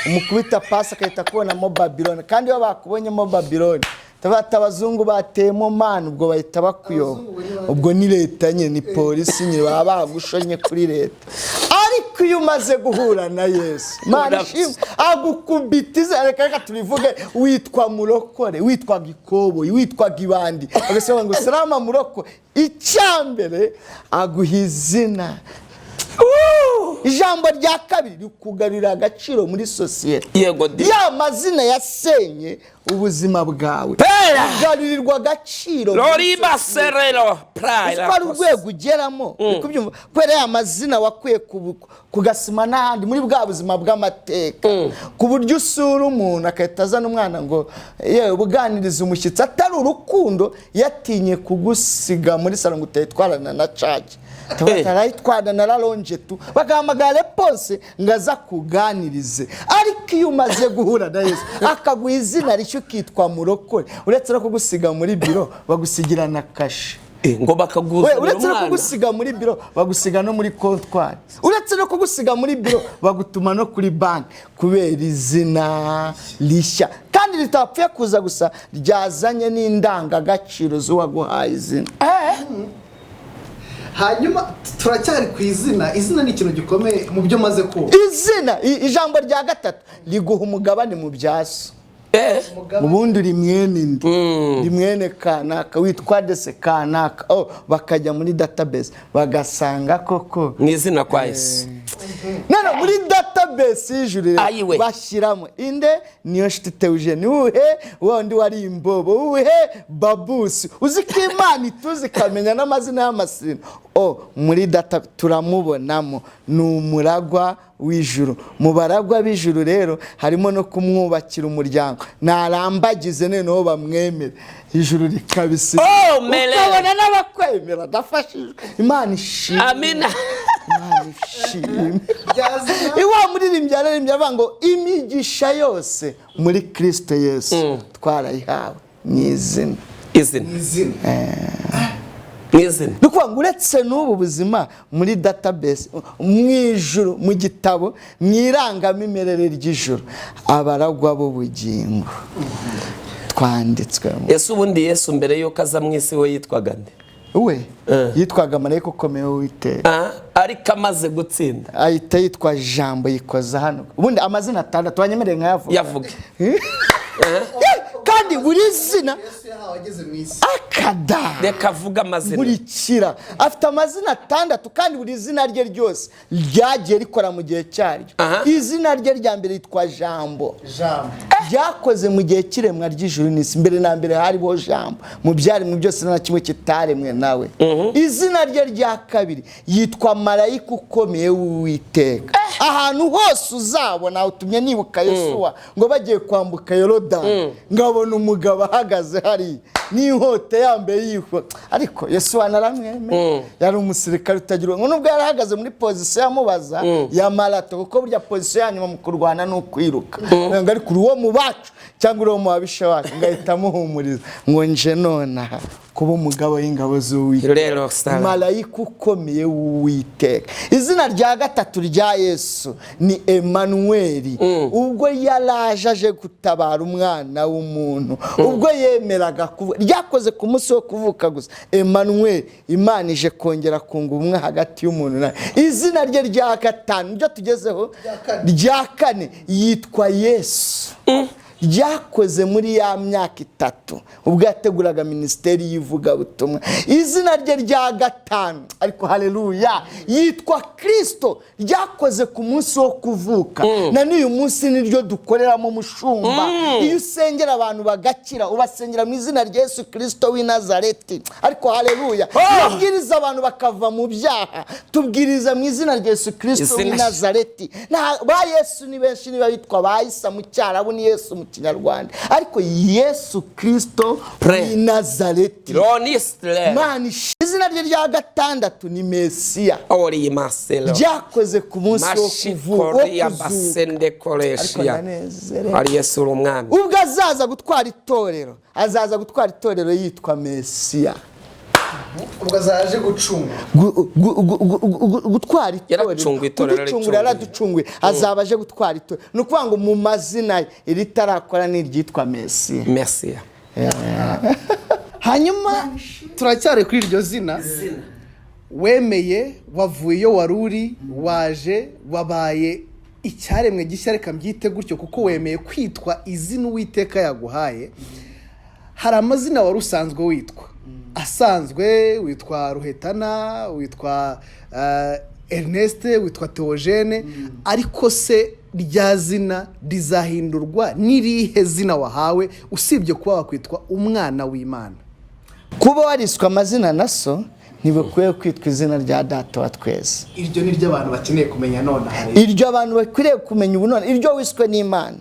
umukubita pasi agahita akubonamo Babiloni. Kandi iyo bakubonyemo Babiloni, bata abazungu bateyemo mani, ubwo bahita bakuyoba. Ubwo ni leta nyine, ni polisi nyine, baba bagushonye kuri leta. Ariko iyo umaze guhura na Yesu, Mana ishimwe, agukubita izina. Reka reka tubivuge, witwa murokore, witwa gikoboyi, witwa gibandi, bagasaba ngo salama muroko. Icyambere aguha izina. Ijambo rya kabiri, rikugarurira agaciro muri sosiyete. Yego di. Ya mazina yasenye ubuzima bwawe, Pera! ugarurirwa agaciro muri Loriba sosiyete. serero prayira. Uzi ko hari urwego ugeramo, uri kubyumva, kubera ya mazina wakuye ku gasima n'ahandi muri bwa buzima bw'amateka, ku buryo usura umuntu agahita azana umwana ngo yewe ubuganiriza umushyitsi, atari urukundo, yatinye kugusiga muri salo ngo utayitwarana na cagi, arayitwara na raronje tu, bagahamagara reponse ngo aze akuganirize. Ariko iyo umaze guhura na Yesu akaguha izina rishya ukitwa murokore, uretse no kugusiga muri biro, bagusigira na kashe. Ngo bakaguzanira Uretse no umwana. kugusiga muri biro, bagusiga no muri kontwari. Uretse no kugusiga muri biro, bagutuma no kuri banki, kubera izina rishya kandi ritapfuye kuza gusa, ryazanye n'indangagaciro z'uwaguhaye izina. Hanyuma turacyari ku izina. Izina ni ikintu gikomeye mu byo maze kumva. Izina, ijambo rya gatatu, riguha umugabane mu bya so. Ubundi uri mwene indi, uri mwene kanaka, witwa dese kanaka. Oh, bakajya muri database bagasanga koko Mu izina kwa Yesu. None muri database y'ijuru rero Ayiwe. bashyiramo inde? Niyo nshuti Teujeni, uhe wundi wari imbobo, uhe babusi. Uzi ko Imana ituzi ikamenya n'amazina y'amasino? O muri data turamubonamo, ni umuragwa w'ijuru. Mu baragwa b'ijuru rero harimo no kumwubakira umuryango, narambagize noneho bamwemere, ijuru rikabisiga. Oh, mele. Ukabona n'abakwemera. Ndafashijwe, Imana ishimwe. Amina. Imana ishimwe. Ryazina. Iwa muririmbyi yararirimbye avuga ngo imigisha yose muri Kristo Yesu twarayihawe mu izina. Izina. Izina. Mu izina. Ni ukuvuga ngo uretse n'ubu buzima, muri database mu ijuru, mu gitabo, mu irangamimerere ry'ijuru, abaragwa b'ubugingo twanditswemo. Ese ubundi Yesu mbere y'uko aza mu isi we yitwaga nde? We yitwaga marayika ukomeye w'Uwiteka. Ah, ariko amaze gutsinda Ahita yitwa Jambo, yikoza hano. Ubundi amazina atandatu wanyemereye nkayavuga? Yavuge. Kandi buri zina Yesu yahawe ageze mu isi. Akada. Reka avuge amazina. Nkurikira, afite amazina atandatu kandi buri zina rye ryose ryagiye rikora mu gihe cyaryo. Izina rye rya mbere yitwa Jambo. Jambo. Ryakoze mu gihe cy'iremwa ry'ijuru n'isi. Mbere na mbere hariho Jambo, mu byaremwe byose nta kimwe kitaremwe nawe. Izina rye rya kabiri yitwa marayika ukomeye w'Uwiteka. Ahantu hose uzabona, utumye nibuka Yosuwa ngo bagiye kwambuka Yorodani, ngabona umugabo ahagaze hariya n'inkota yambaye yihwa, ariko Yosuwa naramwemeye, yari umusirikare utagira ngo nubwo yari ahagaze muri pozisiyo yamubaza ya marato, kuko burya pozisiyo ya nyuma mu kurwana ni ukwiruka, ngo ariko uri uwo mu bacu cyangwa uri uwo mu babisha bacu? Ngahita amuhumuriza ngo nje nonaha kuba umugabo w'ingabo z'Uwiteka, Rero Sara. marayika ukomeye w'Uwiteka. Izina rya gatatu rya Yesu ni Emanuweli. Ubwo yaraje aje gutabara umwana w'umuntu, ubwo yemeraga kuvuka, ryakoze ku munsi wo kuvuka gusa. Emanuweli, Imana ije kongera kunga ubumwe hagati y'umuntu nawe. Izina rye rya gatanu, niryo tugezeho, rya kane, yitwa Yesu. Ryakoze muri ya myaka 3 ubwo yateguraga minisiteri y'ivugabutumwa. Izina rye rya gatanu, ariko haleluya, yitwa Kristo. Ryakoze ku munsi wo kuvuka, na n'uyu munsi niryo dukoreramo umushumba. Iyo usengera abantu bagakira, ubasengera mu izina rya Yesu Kristo w'i Nazareti. Ariko haleluya. Iyo ubwiriza abantu bakava mu byaha, tubwiriza mu izina rya Yesu Kristo w'i Nazareti. Ba Yesu ni benshi, niba bitwa ba Isa mu Cyarabu, ni Yesu mu Kinyarwanda, ariko Yesu Kristo w'i Nazareti. Imana, izina rye rya gatandatu ni Mesiya. Ryakoze ku munsi wo kuvuka. Ubwo azaza gutwara itorero, azaza gutwara itorero yitwa Mesiya. Ubwo azaje gucunga, gutwara itorero, yaraducunguye, azaba aje gutwara itorero. Ni ukuvuga ngo mu mazina ye iritarakora ni iryitwa Mesiya. Mesiya. Hanyuma turacyari kuri iryo zina. Wemeye, wavuye iyo wari uri, waje wabaye icyaremwe gishya, reka mbyite gutyo, kuko wemeye kwitwa izina Uwiteka yaguhaye. Hari amazina wari usanzwe witwa, asanzwe witwa Ruhetana, witwa Ernest, witwa Theogene, ariko se rya zina rizahindurwa n'irihe zina wahawe usibye kuba wakwitwa umwana w'Imana? Kuba wariswe amazina na so ntibikwiye kwitwa izina rya data wa twese. Iryo ni ryo abantu bakeneye kumenya nonaha. Iryo abantu bakwiriye kumenya ubu none, iryo wiswe n'Imana.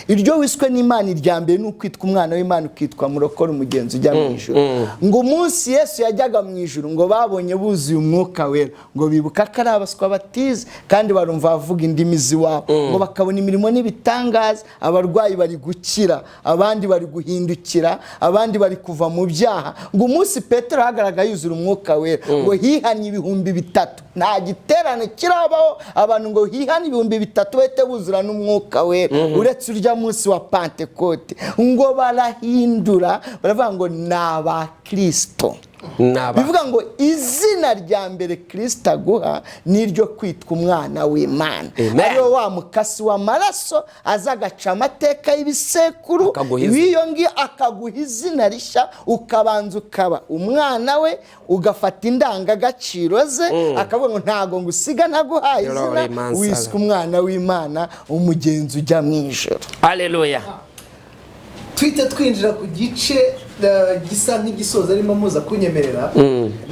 Iryo wiswe n'Imana irya mbere ni ukwitwa umwana w'Imana, ukitwa murokore, umugenzi ujya mu ijuru. Ngo umunsi Yesu yajyaga mu ijuru, ngo babonye buzuye umwuka wera, ngo bibuka ko ari abaswa batize, kandi barumva bavuga indimi z'iwabo, ngo bakabona imirimo n'ibitangaza, abarwayi bari gukira, abandi bari guhindukira, abandi bari kuva mu byaha. Ngo umunsi Petero ahagaragaye yuzura umwuka wera, ngo hihanye 3000. Nta giterane kirabaho abantu ngo hihane 3000 bahite buzura n'umwuka wera, uretse urya munsi wa Pantekote. Ngo barahindura, baravuga ngo ni abakristo. Bivuga ngo izina rya mbere Kristo aguha ni iryo kwitwa umwana w'Imana, ariwo wa mukasi w'amaraso aza agaca amateka y'ibisekuru w'iyo ngiyo, akaguha izina rishya, ukabanza ukaba umwana we, ugafata indangagaciro ze, akavuga ngo ntago ngusiga ntaguhaye izina, wiswe umwana w'Imana, umugenzi ujya mu ijuru. Haleluya. Twite twinjira ku gice gisa nk'igisoza, arimo muza kunyemerera.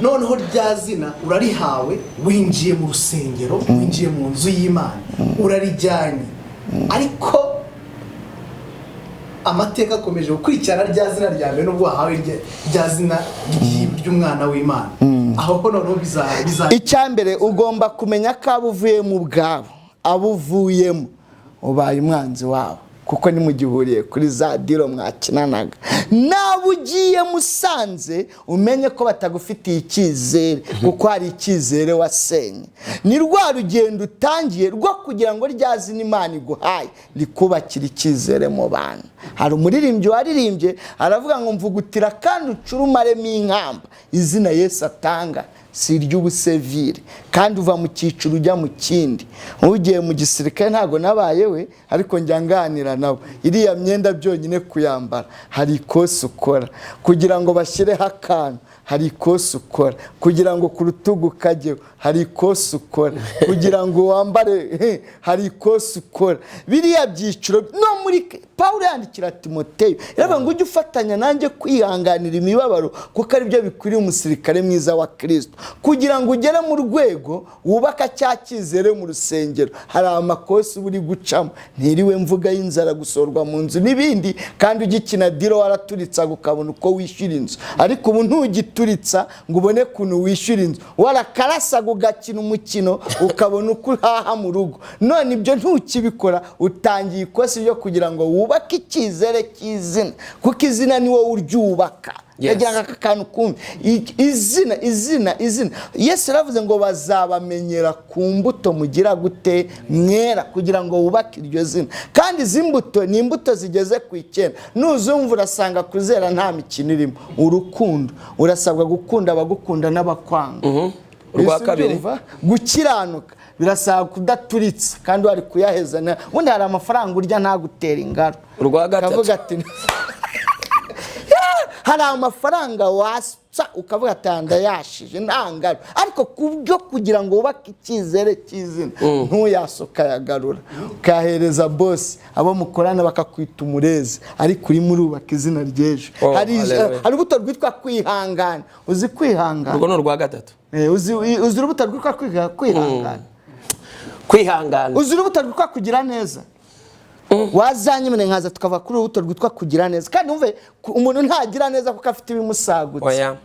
Noneho rya zina urarihawe, winjiye mu rusengero, winjiye mu nzu y'Imana, urarijyanye, ariko amateka akomeje gukurikirana rya zina rya mbere, nubwo wahawe rya zina ry'umwana w'Imana. Aho ko noneho biza Icyambere ugomba kumenya ko abo uvuyemo ubwabo, abo uvuyemo ubaye umwanzi wabo, kuko nimugihuriye kuri za diro mwakinanaga. Nawe ugiye musanze umenye ko batagufitiye icyizere, kuko hari icyizere wasenye. Ni rwa rugendo utangiye rwo kugira ngo rya zina Imana iguhaye rikubakira icyizere mu bantu. Hari umuririmbyi waririmbye aravuga ngo mvugutira kandi ucurumaremo inkamba. Izina Yesu atanga si iry'ubusevire, kandi uva mu cyiciro ujya mu kindi. Ugiye mu gisirikare ntago nabaye we, ariko njya nganira nabo. Iriya myenda byonyine kuyambara hari ikosi ukora, kugira ngo bashyireho akantu hari ikosi ukora, kugira ngo ku rutugu kajyeho hari ikosi ukora, kugira ngo wambare hari ikosi ukora. Biriya byiciro no muri Pawulo yandikira Timoteyo yaravuga ngo ujye ufatanya nanjye kwihanganira imibabaro, kuko ari byo bikwiriye umusirikare mwiza wa Kristo. Kugira ngo ugere mu rwego wubaka cya cyizere mu rusengero, hari amakosi uri gucamo, ntiriwe mvuga y'inzara, gusorwa mu nzu n'ibindi, kandi ugikina diro waraturitsa ukabona uko wishyura inzu, ariko ubu ntugituritsa ngo ubone kuntu wishyura inzu, warakarasaga ugakina umukino ukabona uko uhaha mu rugo. None ibyo ntukibikora, utangiye ikosi ryo kugira ngo wubake icyizere cy'izina, kuko izina ni wowe uryubaka. Yagira aka kantu kumve izina izina izina. Yesu yaravuze ngo bazabamenyera ku mbuto mugira gute mwera, kugira ngo wubake iryo zina. Kandi izi mbuto ni imbuto zigeze ku 9. Nuzumva urasanga kuzera nta mikino irimo. Urukundo, urasabwa gukunda abagukunda n'abakwanga. Urwa kabiri, gukiranuka, birasaba kudaturitsa kandi wari kuyaheza. Ubundi hari amafaranga urya ntagutera ingaro. Urwa gatatu, hari amafaranga wasa ukavuga ati ndayashije nta ngaro, ariko kubyo kugira ngo wubake icyizere cy'izina ntuyasuka yagarura, ukahereza boss abo mukorana bakakwita umurezi, ariko urimo urubaka izina ry'ejo. Hari urubuto rwitwa kwihangana. Uzi kwihangana? Urwo ni urwa gatatu. Uzi urubuto rwitwa kwihangana? Kwihangana. Uzi urubuto rwitwa kugira neza? Wazanyemene nkaza tukava kuri urubuto rwitwa kugira neza. Kandi umve, umuntu ntagira neza kuko afite ibimusagutse.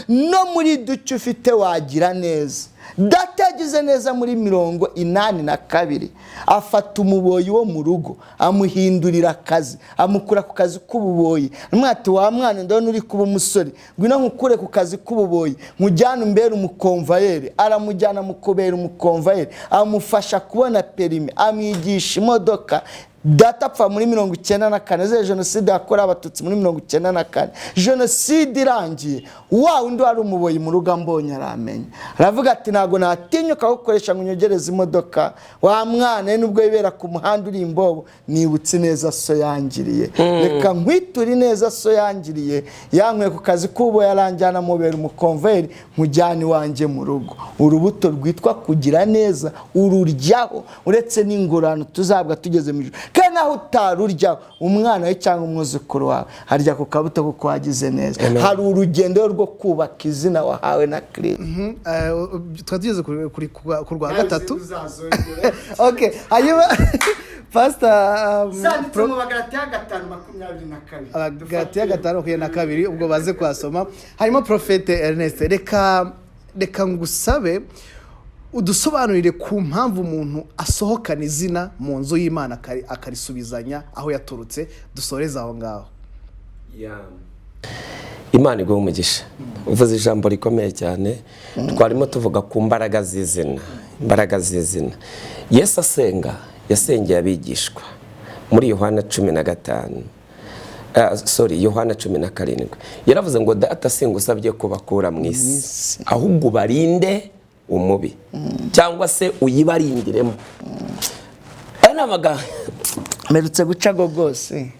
No muri duce ufite wagira neza. Data yagize neza muri 82, afata umuboyi wo mu rugo amuhindurira akazi, amukura ku kazi k'ububoyi. Mwati wa mwana ndabona uri kuba umusore, ngwino nkukure ku kazi k'ububoyi nkujyane umbere umukomvayeri. Aramujyana mukubera umukomvayeri, amufasha kubona perimi, amwigisha imodoka. Data apfa muri 94, ze jenoside yakorewe Abatutsi muri 94. Jenoside irangiye, wa undi wari umuboyi mu rugo ambonye aramenya, aravuga ati ntago natinyuka gukoresha ngo unyogereze imodoka, wa mwana nubwo yibera ku muhanda uri imbobo, nibutse neza so yangiriye, reka nkwiture neza so yangiriye, yankwiye ku kazi k'ubo yaranjyana mubera umukomveri nkujyane iwanjye mu rugo. Urubuto rwitwa kugira neza ururyaho, uretse n'ingorano tuzabwa tugeze mu ijuru. Kandi naho utarurya, umwana we cyangwa umwuzukuru wawe harya ku kabuto kuko wagize neza. Hari urugendo rwo kubaka izina wahawe na Kristo. Twari tugeze ku rwa gatatu. Okay, hanyuma Pastor, Zanditse mu Bagalatiya 5:22. Abagalatiya 5:22, ubwo baze kuhasoma. Harimo Prophète Ernest, reka ngusabe udusobanurire ku mpamvu umuntu asohokana izina mu nzu y'Imana akarisubizanya aho yaturutse. Dusoreze aho ngaho. Imana iguha umugisha, uvuze ijambo rikomeye cyane. Twarimo tuvuga ku mbaraga z'izina, imbaraga z'izina. Yesu asenga, yasengeye abigishwa muri Yohana 15, sorry, Yohana 17, yaravuze ngo: "Data, singusabye kubakura mu isi, ahubwo ubarinde umubi," cyangwa se uyibarindiremo. Aya ni amagambo. Mperutse guca go rwose.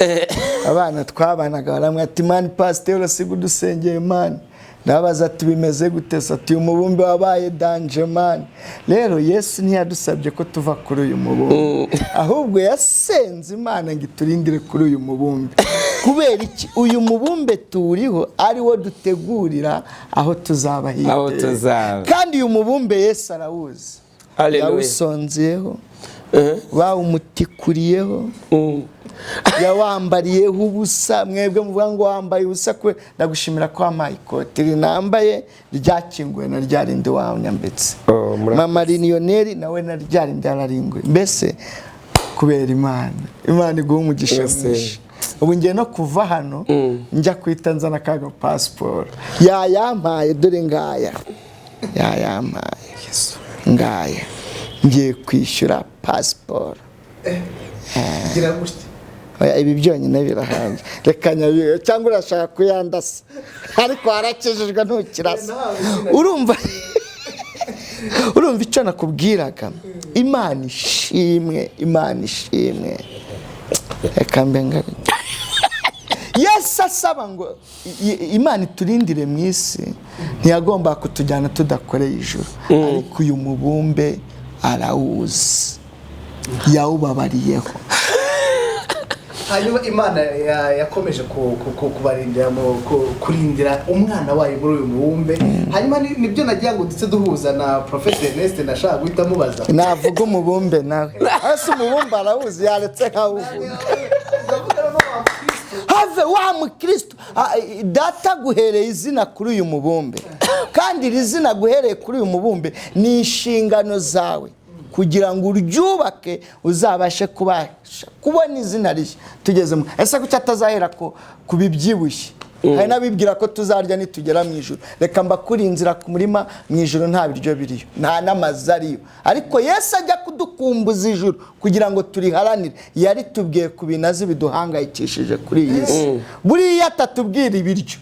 Abana twabanaga baramwe ati: "Man, pasiteri, urasiga udusengeye man." Ndababaza ati: "Bimeze gute?" Se ati: "Umubumbe wabaye danger man." Rero Yesu ntiyadusabye ko tuva kuri uyu mubumbe, ahubwo yasenze Imana ngo iturindire kuri uyu mubumbe. Kubera iki? Uyu mubumbe tuwuriho ari wo dutegurira aho tuzaba Aho hiteka. tuzaba. Kandi uyu mubumbe Yesu arawuzi. Hallelujah. Yawusonzeyeho, bawumutikuriyeho, yawambariyeho ubusa. Mwebwe muvuga ngo wambaye ubusa, kwe ndagushimira ko wampaye ikoti rinambaye ryakinguwe na rya rindi wanyambitse. Oh, murakoze. Mama Liniyoneri nawe na rya rindi yararinguye. Mbese kubera Imana, Imana iguha umugisha mwinshi. Ubu ngiye no kuva hano njya kwita nzana kaga pasiporo yayampaye. Dore ngaya, yayampaye, ngaya. Ngiye kwishyura pasiporo. Gira gutya. Oya, ibi byonyine birahambye, reka nyabibe. Cyangwa urashaka kuyandasa? Ariko warakijijwe, ntukirasa. Urumva icyo nakubwiraga? Imana ishimwe, Imana ishimwe. Reka mbe ngari. Yesu asaba ngo Imana iturindire mu isi, ntiyagomba kutujyana tudakoreye ijuru. Ariko uyu mubumbe arawuzi, yawubabariyeho. Hanyuma Imana yakomeje kubarindira kurindira umwana wayo muri uyu mubumbe. Hanyuma nibyo nagira ngo ndetse duhuza na Prophet Ernest, nashaka guhita mubaza. Navuga umubumbe nawe hasi, umubumbe arawuzi, yaretse nkawuvuga. Ndavuga no wa Kristo. Have wa mukristo. Data guhereye izina kuri uyu mubumbe, kandi iri zina guhereye kuri uyu mubumbe ni inshingano zawe kugira ngo uryubake, uzabashe kubasha kubona izina rishya tugezemo. Ese kuki atazahera ko ku bibyibushye? Hari n'abibwira ko tuzarya nitugera mu ijuru. Reka mbakuri inzira ku murima: mu ijuru nta biryo biriyo, nta n'amazu ariyo. Ariko Yesu ajya kudukumbuza ijuru kugira ngo turiharanire, yaritubwiye ku bintu azi biduhangayikishije kuri iyi si. Buriya atatubwira ibiryo,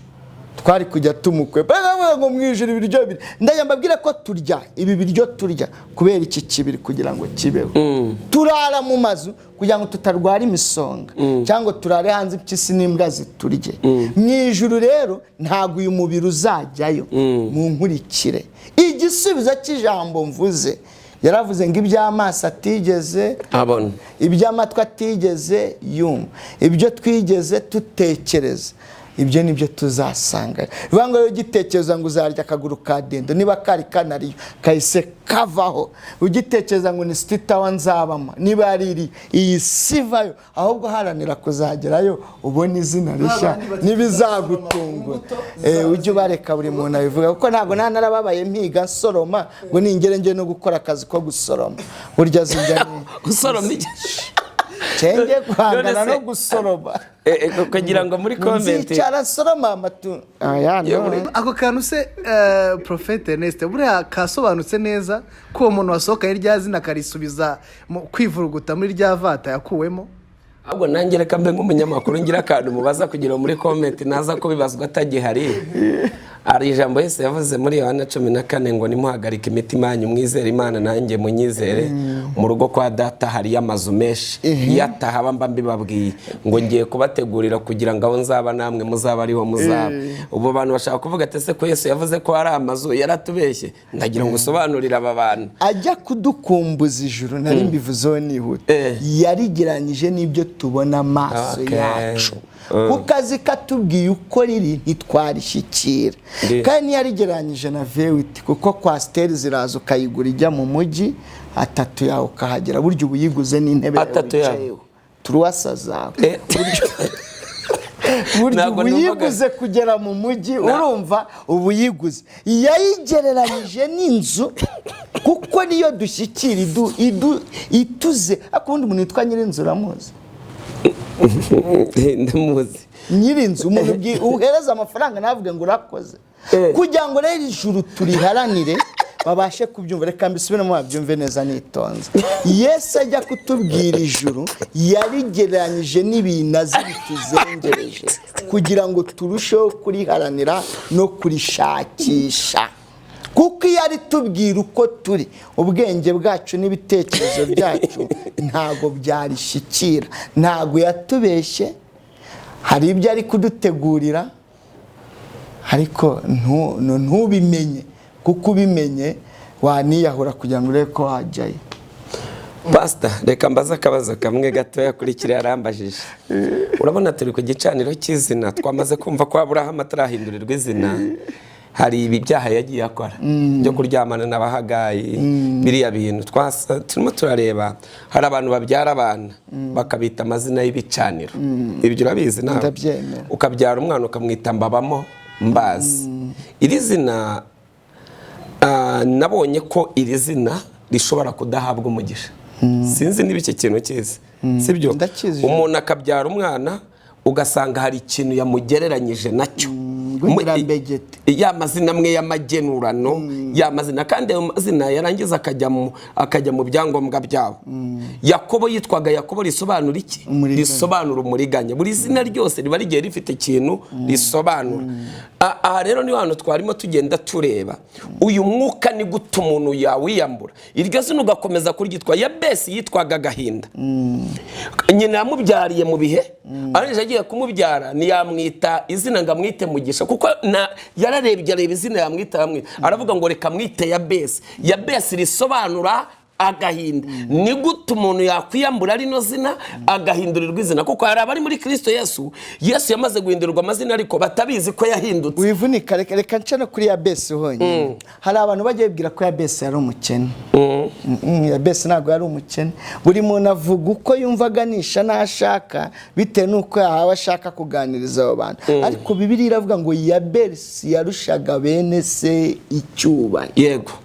twari kujya tumukwe baravuga ngo mu ijuru ibiryo biri. Ndajya mbabwire ko turya ibi biryo, turya kubera iki kibiri kugira ngo kibeho. Turara mu mazu kugira ngo tutarwara imisonga, cyangwa turare hanze impyisi n'imbwa ziturye. Mu ijuru rero ntabwo uyu mubiri uzajyayo. Mu nkurikire igisubizo cy'ijambo mvuze, yaravuze ngo iby'amaso atigeze abona, iby'amatwi atigeze yumva, ibyo twigeze tutekereza, ibyo ni byo tuzasanga. Bivuga ngo rero ugitekereza ngo uzarya akaguru ka dendo, niba kari kanariyo kahise kavaho. Ugitekereza ngo ni City Tower nzabamo, niba ari iri iyi sivayo. Ahubwo haranira kuzagerayo ubona izina rishya. Babandi bati Ntibizagutungura. imbuto. Ujye ubareka, buri muntu abivuga, kuko ntabwo nta narababaye mpiga nsoroma ngo ningere njye no gukora akazi ko gusoroma. Burya zijya ni Gusoroma iki? Cyenge guhangana None se- no gusoroma. Kugira ngo muri comment Nzicara soroma amatu aya Yo, no. Ako kantu se, Prophet Ernest, buriya kasobanutse neza ko uwo muntu wasohokaye rya zina akarisubiza mu kwivuruguta muri rya vata yakuwemo? Ahubwo nanjye reka mbe nk'umunyamakuru, ngira akantu mubaza kugira ngo muri comment naza kubibazwa atagihari. Hari ijambo Yesu yavuze muri Yohana 14 ngo: "Nimuhagarike imitima yanyu, mwizere Imana, nanjye munyizere. Mu rugo kwa Data hariyo amazu menshi, iyo atahaba mba mbibabwiye, ngo ngiye kubategurira kugira ngo aho nzaba namwe muzaba ariho muzaba." Ubu abantu bashaka kuvuga ati: "Ese ko Yesu yavuze ko hari amazu, yaratubeshye?" Ndagira ngo usobanurire aba bantu. Ajya kudukumbuza ijuru, nari mbivuzeho nihuta, yarigeranyije n'ibyo tubona amaso yacu. Ku kazi katubwiye uko riri ntitwarishyikira. Kandi ntiyarigereranyije na V8, kuko coaster ziraza ukayigura ijya mu mujyi, atatu yawe ukahagera, burya uba uyiguze n'intebe yawe Atatu yawe. wicayeho, turuwasa zawe, burya Ntabwo uba uyiguze kugera mu mujyi, urumva uba uyiguze. Yayigereranyije n'inzu kuko niyo dushyikira ituze. Ariko ubundi umuntu witwa nyirinzu uramuzi? Ndamuzi. Nyirinzu, umuntu uhereza amafaranga navuge ngo urakoze. Kugira ngo rero ijuru turiharanire babashe kubyumva, reka mbisubiremo babyumve neza nitonze. Yesu ajya kutubwira ijuru yarigereranyije n'ibinazi bituzengereje kugira ngo turusheho kuriharanira no kurishakisha, kuko iyo ari tubwira uko turi, ubwenge bwacu n'ibitekerezo byacu ntago byarishyikira. Ntago yatubeshye, hari ibyo ari kudutegurira, ariko ntubimenye, kuko ubimenye waniyahura kugira ngo urebe ko wajyayo. Pasita, reka mbaze akabazo kamwe gatoya kuri kiriya yarambajije. Urabona turi ku gicaniro cy'izina, twamaze kumva ko Aburahamu atarahindurirwa izina, hari ibi byaha yagiye akora byo kuryamana n'abahagayi, biriya bintu turimo turareba. Hari abantu babyara abana bakabita amazina y'ibicaniro, ibyo urabizi nawe? Ndabyemera. Ukabyara umwana ukamwita Mbabamo Mbazi. Iri zina nabonye ko iri zina rishobora kudahabwa umugisha. Sinzi niba iki kintu kizi, sibyo? Ndakizi. Umuntu akabyara umwana ugasanga hari ikintu yamugereranyije nacyo, Ngo nyirambegete. Ya mazina amwe y'amagenurano, ya mazina, kandi ayo mazina yarangiza akajya mu byangombwa byabo. Yakobo yitwaga Yakobo, risobanura iki? Umuriganya. Risobanura umuriganya. Buri zina ryose riba rigiye rifite ikintu risobanura. Aha rero niho hantu twarimo tugenda tureba uyu mwuka ni gute umuntu yawiyambura iryo zina ugakomeza kuryitwa. Yabesi yitwaga Agahinda. Nyina yamubyariye mu bihe, arangije agiye kumubyara ntiyamwita izina ngo amwite Mugisha, kuko yararebye areba izina yamwita, yamwita aravuga ngo reka mwite Yabesi. Yabesi risobanura agahinda. Ni gute umuntu yakwiyambura rino zina agahindurirwa izina? Kuko hari abari muri Kristo Yesu, Yesu yamaze guhindurirwa amazina ariko batabizi ko yahindutse. Wivunika, reka nce no kuri Yabesi honyine. Hari abantu bajya bibwira ko Yabesi yari umukene. Yabesi ntabwo yari umukene. Buri muntu avuga uko yumva aganisha n'ashaka bitewe n'uko yahawe ashaka kuganiriza abo bantu, ariko Bibiliya iravuga ngo Yabesi yarushaga bene se icyubahiro.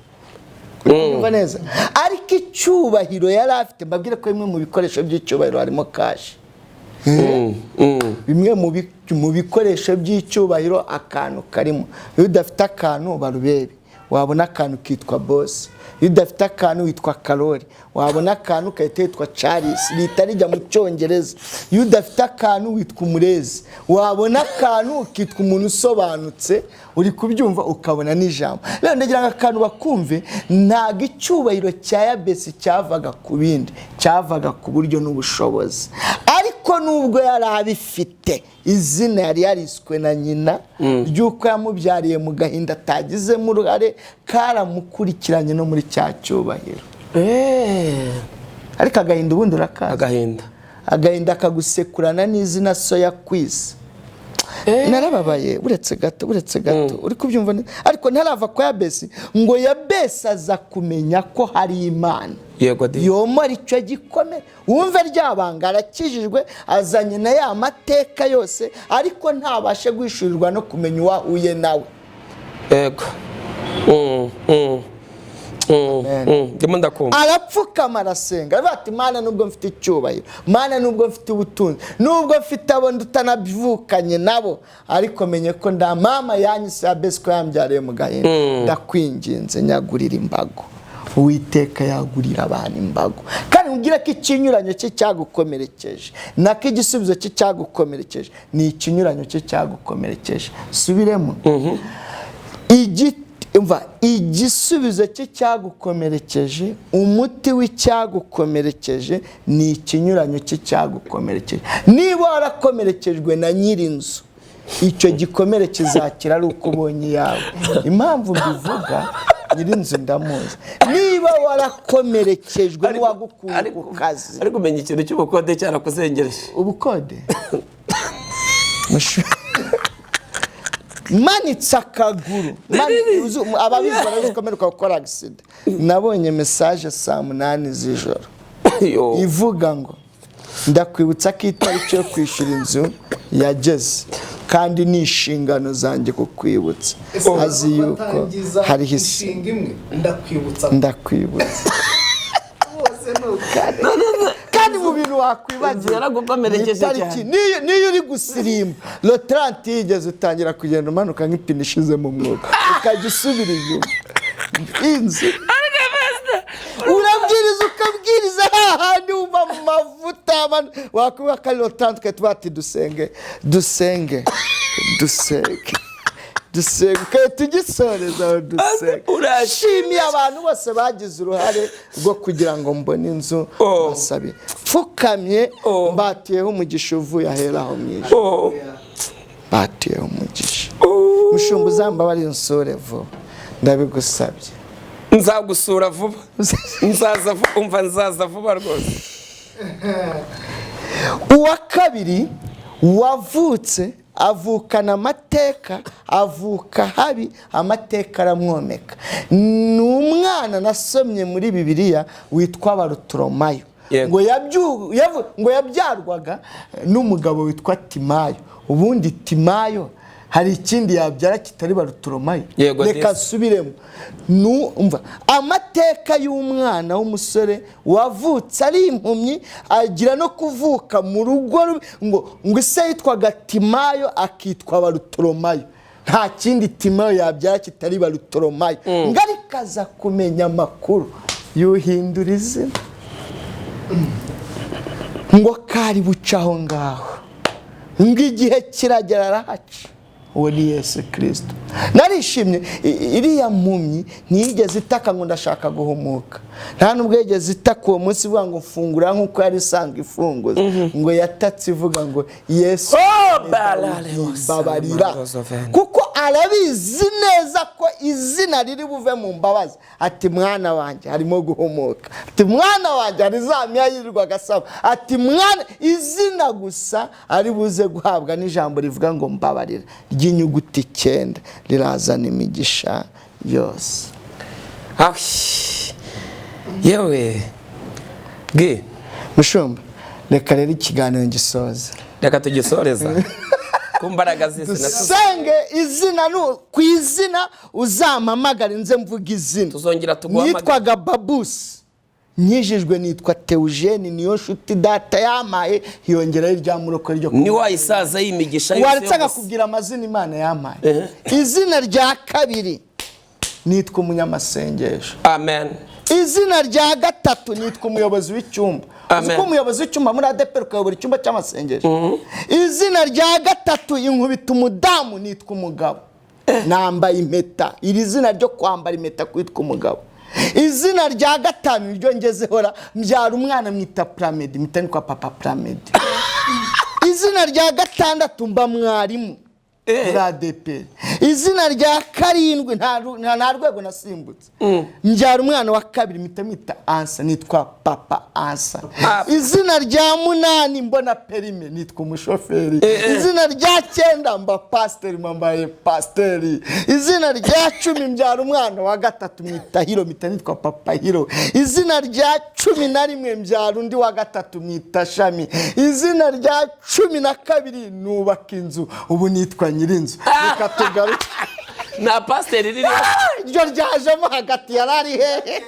Urumva neza? Ariko icyubahiro yari afite, mbabwire ko bimwe mu bikoresho by'icyubahiro harimo cash. Bimwe mu bikoresho by'icyubahiro akantu karimo. Iyo udafite akantu barubebe, wabona akantu kitwa boss. Iyo udafite akantu witwa Karori, wabona akantu ugahita witwa Charles, rihita rijya mu Cyongereza. Iyo udafite akantu witwa umurezi, wabona akantu ukitwa umuntu usobanutse, uri kubyumva, ukabona n'ijambo. Rero ndagira ngo akantu bakumve, ntabwo icyubahiro cya Yabesi cyavaga ku bindi, cyavaga ku buryo n'ubushobozi. Ariko nubwo yari abifite, izina yari yariswe na nyina ry'uko yamubyariye mu gahinda atagizemo uruhare, karamukurikiranye no muri cya cyubahiro. Ariko agahinda ubundi urakaza. Agahinda. Agahinda kagusekurana n'izina so yakwise. Narababaye, uretse gato, uretse gato, uri kubyumva neza? Ariko ntarava kwa Yabesi, ngo Yabesi aza kumenya ko hari Imana Yego di. yomora icyo gikomere. Wumve rya banga, arakijijwe, azanye na ya mateka yose, ariko ntabashe guhishurirwa no kumenya uwo ahuye nawe. Yego. Ndimo ndakumva. Arapfukama arasenga, aravuga ati: "Mana, nubwo mfite icyubahiro, Mana, nubwo mfite ubutunzi, nubwo mfite abo tutanavukanye nabo, ariko menye ko nda mama yanyise Yabesi ko yambyariye mu gahinda, ndakwinginze nyagurira imbago." Uwiteka yagurira abantu imbago. Kandi ubwire ko ikinyuranyo cye cyagukomerekeje, nako igisubizo cye cyagukomerekeje ni ikinyuranyo cye cyagukomerekeje. Subiremo. Umva, igisubizo cye cyagukomerekeje, umuti w'icyagukomerekeje ni ikinyuranyo cye cyagukomerekeje. Niba warakomerekejwe na nyirinzu, icyo gikomere kizakira ari uko ubonye iyawe. Impamvu mbivuga, nyirinzu ndamuzi. Niba warakomerekejwe n'uwagukuye ku kazi, Ariko umenya ikintu cy'ubukode cyarakuzengereje. Ubukode. Manitse akaguru. Ababizi barabizi ko mperuka gukora accident. Nabonye message saa 8 z'ijoro Yo. ivuga ngo ndakwibutsa ko itariki yo kwishyura inzu yageze, kandi ni inshingano zanjye kukwibutsa. Ese Azi yuko batangiza hariho isi. inshinga imwe, ndakwibutsa? Ndakwibutsa. Bose ni uko. Kandi mu bintu wakwibagira Inzu yaragukomerekeje ni itariki. cyane. Niyo uri gusirimba le 30 yigeze, utangira kugenda umanuka nk'ipine ishize mu mwuka, ukajya usubira inyuma. Inzu, urabwiriza, ukabwiriza, hahandi wumva mu mavuta abantu wakwibuka ari le 30, ugahita bati dusenge, dusenge, dusenge, dusenge, ugahita ugisoreza aho, dusenge. Urashimye. Nshimiye abantu bose bagize uruhare rwo kugira ngo mbone inzu. Oh. Basabe pfukamye. Oh. Mbatuyeho umugisha uvuye ahera aho mu ijuru. Oh. Batuyeho umugisha. Oh. Mushumba, uzambabarire unsure vuba, ndabigusabye. Nzagusura vuba, nzaza vuba, umva, nzaza vuba rwose. Uwa kabiri wavutse avukana amateka, avuka habi, amateka aramwomeka, ni umwana nasomye muri Bibiliya witwa Barutoromayo. Ngo yabyarwaga n'umugabo witwa Timayo. Ubundi Timayo hari ikindi yabyara kitari Barutoromayo? Yego, Reka disi. nsubiremo. Umva amateka y'umwana w'umusore wavutse ari impumyi, agira no kuvuka mu rugo rubi, ngo ise yitwaga Timayo, akitwa Barutoromayo. Nta kindi Timayo yabyara kitari Barutoromayo. Ngo ariko aza kumenya amakuru, yuhindura izina, ngo kari buca aho ngaho, ngo igihe kiragera arahaca. Uwo ni Yesu Kirisito. Narishimye. Iriya mpumyi ntiyigeze itaka ngo ndashaka guhumuka, nta nubwo yigeze itaka uwo munsi ivuga ngo mfungura nk'uko yari isanzwe ifunguza. Ngo yatatse ivuga ngo Yesu, Oh, balale mbabarira, kuko arabizi neza ko izina riri buve mu mbabazi. Ati mwana wanjye harimo guhumuka, ati mwana wanjye hari za miya yirirwaga asaba, ati mwana, izina gusa ari buze guhabwa n'ijambo rivuga ngo mbabarira ry'inyuguti 9 rirazana imigisha yose. Ah, yewe bwi. Mushumba, reka rero ikiganiro gisoza. Reka tugisoreza ku mbaraga z'izina. Dusenge izina. Ku izina uzampamagare nze mvuga izina. Tuzongera tuguhamagare. Nitwaga Babusi, nkijijwe nitwa Teujeni, niyo nshuti data yampaye, hiyongeraho irya muroko ryo Ni wa isaza y'imigisha yose Waretse yo gusa. agakubwira amazina Imana yampaye. Izina rya kabiri nitwa umunyamasengesho. Amen. Izina rya gatatu nitwa umuyobozi w'icyumba. Uzi Amen. ko umuyobozi w'icyumba muri ADEPR ukayobora icyumba cy'amasengesho. Izina rya gatatu, inkubita umudamu, nitwa umugabo, nambaye impeta. Iri zina ryo kwambara impeta, kwitwa umugabo. Izina rya gatanu niryo ngezehora, mbyara umwana mwita Puramedi, mpita nitwa Papa Puramedi. Izina rya gatandatu mba mwarimu muri ADEPR. Izina rya karindwi, nta rwego nasimbutse, mbyara umwana wa kabiri mpita mwita Ansa, nitwa Papa Ansa. Papa. Izina rya munani mbona permis, nitwa umushoferi. Izina rya cyenda mba pasiteri, mbaye pasiteri. Izina rya 10 mbyara umwana wa gatatu mwita Hiro, mpita nitwa Papa Hiro. Izina rya 11 mbyara undi wa gatatu mwita Shami. Izina rya 12 nubaka inzu, ubu nitwa nyirinzu. Reka tugaruke. Nta pasiteri ririho. Iryo ryajemo hagati, yari ari hehe?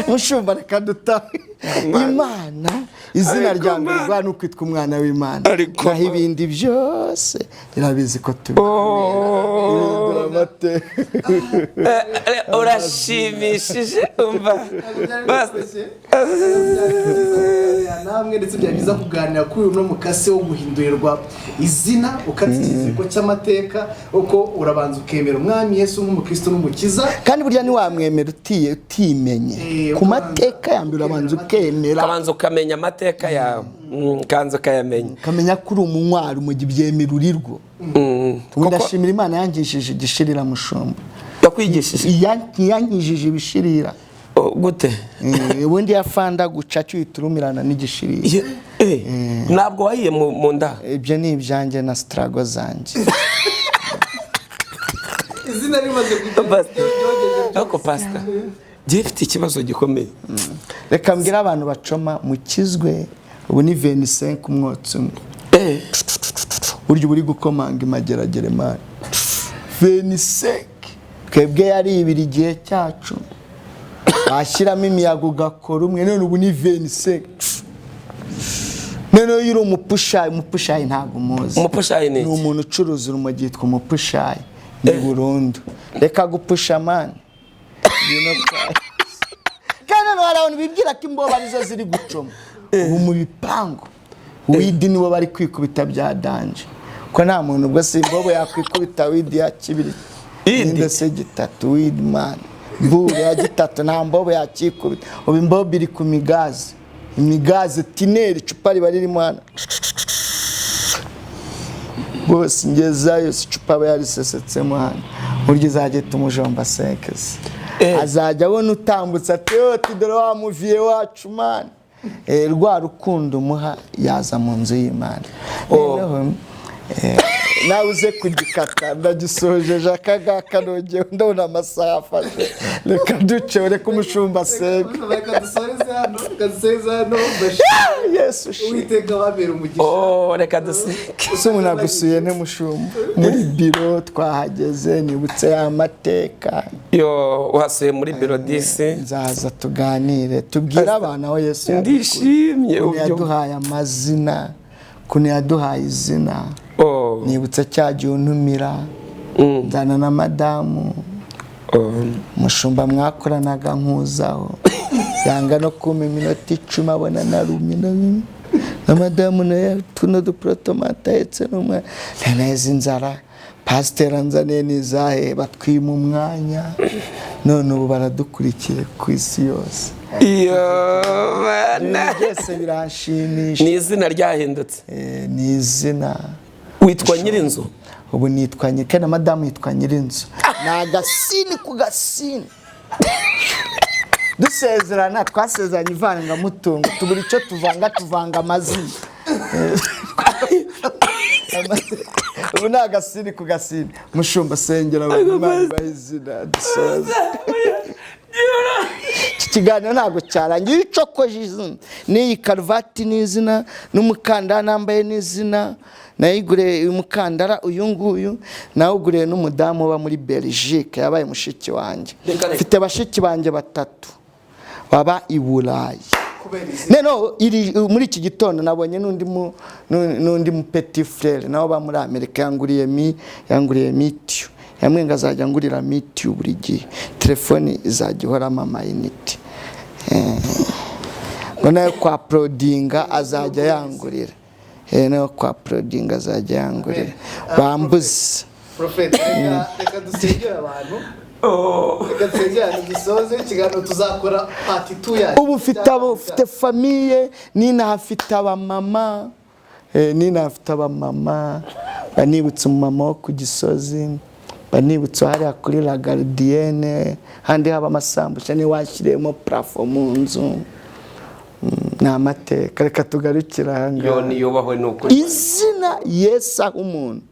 Mushumba, reka dutahe. Imana, izina Ariko rya mbere Mana. rwa ni ukwitwa umwana w'Imana. Ariko Naho ibindi byose irabizi ko tubihindura amateka. Urashimishije, umva. Namwe ndetse byari byiza kuganira kuri uno mukase wo guhindurirwa izina, ukata ikiziriko cy'amateka, uko urabanza ukemera Umwami Yesu nk'umukristo n'umukiza. Kandi burya ntiwamwemera utiye utimenye. Ku mateka ya mbere urabanza ukemera. Ukabanza ukamenya amateka yawe, ukabanza ukayamenya. Ukamenya ko uri umunywanyi umugi, byemera urirwo. Ubu ndashimira Imana yangishije igishirira, mushumba. Yakwigishije? Yankijije ibishirira. Oh, gute? Ubundi yafanda guca cyuhita urumirana n'igishirira. Ntabwo wahiye mu nda. Ibyo ni ibyanjye na struggle zanjye. Izina rimaze kugera Pastor. ryogeje. Ariko pastor, njyewe mfite ikibazo gikomeye. Reka mbwire abantu bacoma mukizwe, ubu ni 25 umwotsi umwe. Burya uba uri gukomanga imageragere man, 25. Twebwe yari ibiri igihe cyacu, washyiramo imiyaga ugakora umwe, none ubu ni 25. Noneho iyo uri umupushayi, umupushayi ntabwo umuzi? Umupushayi ni Ni iki? umuntu ucuruza urumogi, yitwa umupushayi. Ni burundu, reka gupusha man. Kandi noneho hari abantu bibwira ko imbobo arizo ziri gucoma. Ubu mu bipangu weed nibo bari kwikubita bya danger, ko nta muntu ubwo si imbobo yakwikubita weed ya kibiri. Idi? Ninde se gitatu weed man, bure ya gitatu, nta mbobo yakikubita. Ubu imbobo iri ku migazi, imigazi tineri, icupa riba ririmo hano rwose, ngezayo si icupa aba yarisesetsemo hano. Burya izajya ituma umujomba senkezi, azajya abona utambutse ati: "Yo, dore wa muviye wacu man." Rwa rukundo umuha, yaza mu nzu y'Imana. Noneho nawe uze kugikata, ndagisojeje aka ngaka, nongewe ndabona amasaha afashe. Reka duce, reka umushumba asenge. Reka dusoreze hano, reka dusoreze hano. Yesu ushimwe. Uwiteka wabera umugisha. Oh, reka duseke. Ese umuntu agusuye ntimushumba muri biro? Twahageze, nibutse ya mateka. Yo, uhasuye muri biro disi. Nzaza tuganire, tubwire abantu aho Yesu yadukuye. Ndishimye. Ukuntu yaduhaye amazina, ukuntu yaduhaye izina. Nibutse cya gihe untumira, nzana na madamu. Umushumba mwakoranaga nkuzaho, yanga no kumpa iminota 10, abona narumye na madamu nawe, tuno duporotomate ahetse n'umwana, neza inzara. Pasiteri anzaniye n'izahe, batwima umwanya, none ubu baradukurikiye ku isi yose. Iyo Ibintu bana byose biranshimisha. Ni izina ryahindutse. Ni izina. Witwa nyirinzu. Ubu nitwa nyiri, kandi na madamu yitwa nyirinzu. Ni agasini ku gasini. Dusezerana twasezeranye ivangamutungo, tubura icyo tuvanga, tuvanga amazina. Ubu ni agasini ku gasini. Mushumba, sengera abantu, Imana ibahe izina, dusoze. Iki kiganiro ntabwo cyarangiye. Iyo ucokoje izina, n'iyi karuvati ni izina, n'umukandara nambaye ni izina. Nayiguriye uyu mukandara, uyu nguyu nawuguriye n'umudamu uba muri Belgique, yabaye mushiki wanjye. Reka, reka. Mfite bashiki banjye batatu baba i Burayi. Kubera izina. Noneho muri iki gitondo nabonye n'undi mu petit frère nawe uba muri Amerika, yanguriye mitiyu. Yamwe ngo azajya angurira mitiyu buri gihe, telefoni izajya ihoramo amayinite, ngo nayo kwa porodinga azajya yangurira. Nayo kwa porodinga azajya yangurira, bambuze. Prophet, reka dusengere abantu. Reka dusengere abantu, dusoze ikiganiro, tuzakora part 2 yacu. Ubu mfite abo, mfite famille ninaha, mfite abamama, ninaha mfite abamama. Banibutse umumama wo ku Gisozi, banibutse hariya kuri La Gardienne, handi haba amasambusha, niwe washyiriyemo plafond mu nzu. Ni amateka, reka tugarukire aha ngaha. Yo, niyubahwe, ni ukuri. Izina Yesu aha umuntu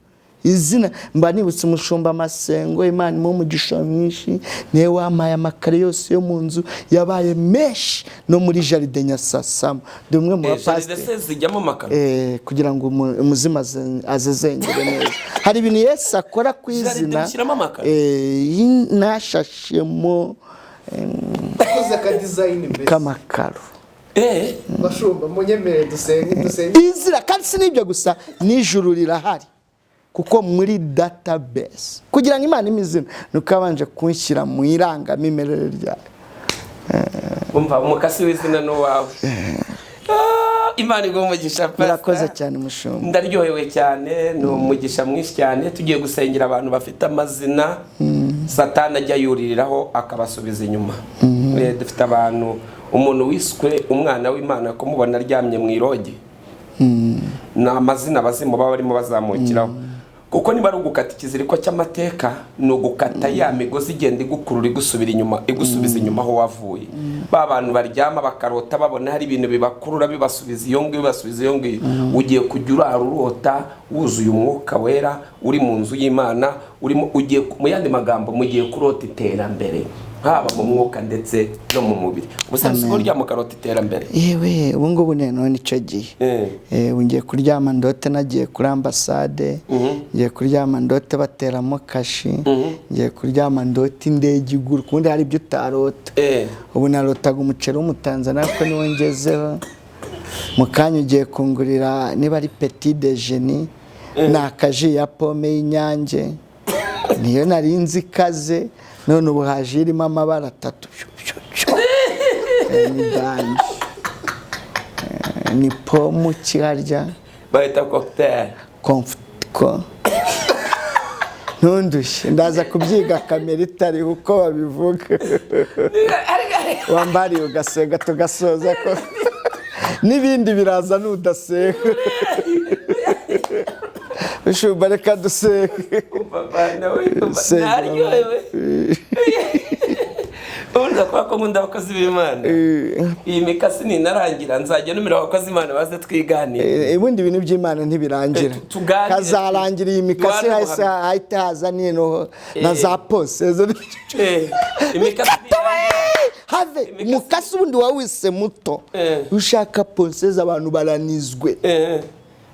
izina. Mba nibutse umushumba Amasengo, Imana imuha umugisha mwinshi, niwe wampaye amakaro yose yo mu nzu, yabaye menshi, no muri jardin nyasasamo. Ndi umwe mu Jardin bapasiteri. se zijyamo amakaro? Kugira ngo umuzimu azezengere neza. Hari ibintu Yesu akora ku Jardin izina. ushyiramo amakaro? Nashashemo. Ukoze aka design mbese. K'amakaro. Bashumba, munyemerere dusenge, dusenge. Izina. Kandi si n'ibyo gusa, n'ijuru rirahari, kuko muri database, kugira ngo Imana ime izina, ni uko yabanje kunshyira mu irangamimerere ryayo. Umva, umukasi w'izina ni uwawe. Ah, Imana iguhe umugisha, Pastor. Murakoze cyane, mushumba. Ndaryohewe cyane, ni umugisha mwinshi cyane. Tugiye gusengera abantu bafite amazina Satani ajya yuririraho akabasubiza inyuma. Dufite abantu, umuntu wiswe umwana w'Imana, kumubona aryamye mu irogi, ni amazina abazimu baba barimo bazamukiraho. Kuko niba ari ugukata ikiziriko cy'amateka, ni ugukata ya migozi igenda igukurura, igusubira inyuma, igusubiza inyuma aho wavuye. Ba bantu baryama bakarota babona hari ibintu bibakurura, bibasubiza iyo ngiyo, bibasubiza iyo ngiyo. Ugiye kujya urara urota wuzuye Umwuka Wera, uri mu nzu y'Imana, urimo ugiye, mu yandi magambo, mugiye kurota iterambere, haba mu mwuka ndetse no mu mubiri. Ubusanzwe uryama ukarota iterambere? Yewe, ubu ngubu noneho nicyo gihe. Ubu ngiye kuryama ndote nagiye kuri ambasade, ngiye kuryama ndote bateramo kashi, ngiye kuryama ndote indege iguruka. Ubundi hari ibyo utarota. Ubu narotaga umuceri w'Umutanzaniya, kuko niwo ngezeho. Mu kanya ugiye kungurira niba ari petit déjeuner, ni akaji ya pome y'Inyange, niyo nari nzi ikaze. None ubu haje irimo amabara atatu. Pyo, pyo, pyo. Ni danger. Ni pomme kirarya. Bahita cocktail. Ko ntundushye, ndaza kubyiga kamera itariho uko babivuga. Wambariye ugasenga tugasoza, ko n'ibindi biraza nudasenga. Ushumba, reka dusenge. Senga. Naryohewe. Ubundi kubera ko nkunda abakozi b'Imana, iyi mikasi ninarangira nzajya numira abakozi b'Imana baze twiganire. Ubundi ibintu by'Imana ntibirangira. Tuganire. Kazarangira iyi mikasi Duhane hahise ubuhamya. hahita haza n'ino na za pose. Imikasi ninarangira. Have Imikasi- mukasi ubundi wawise muto. Ushaka ponseze, abantu baranizwe.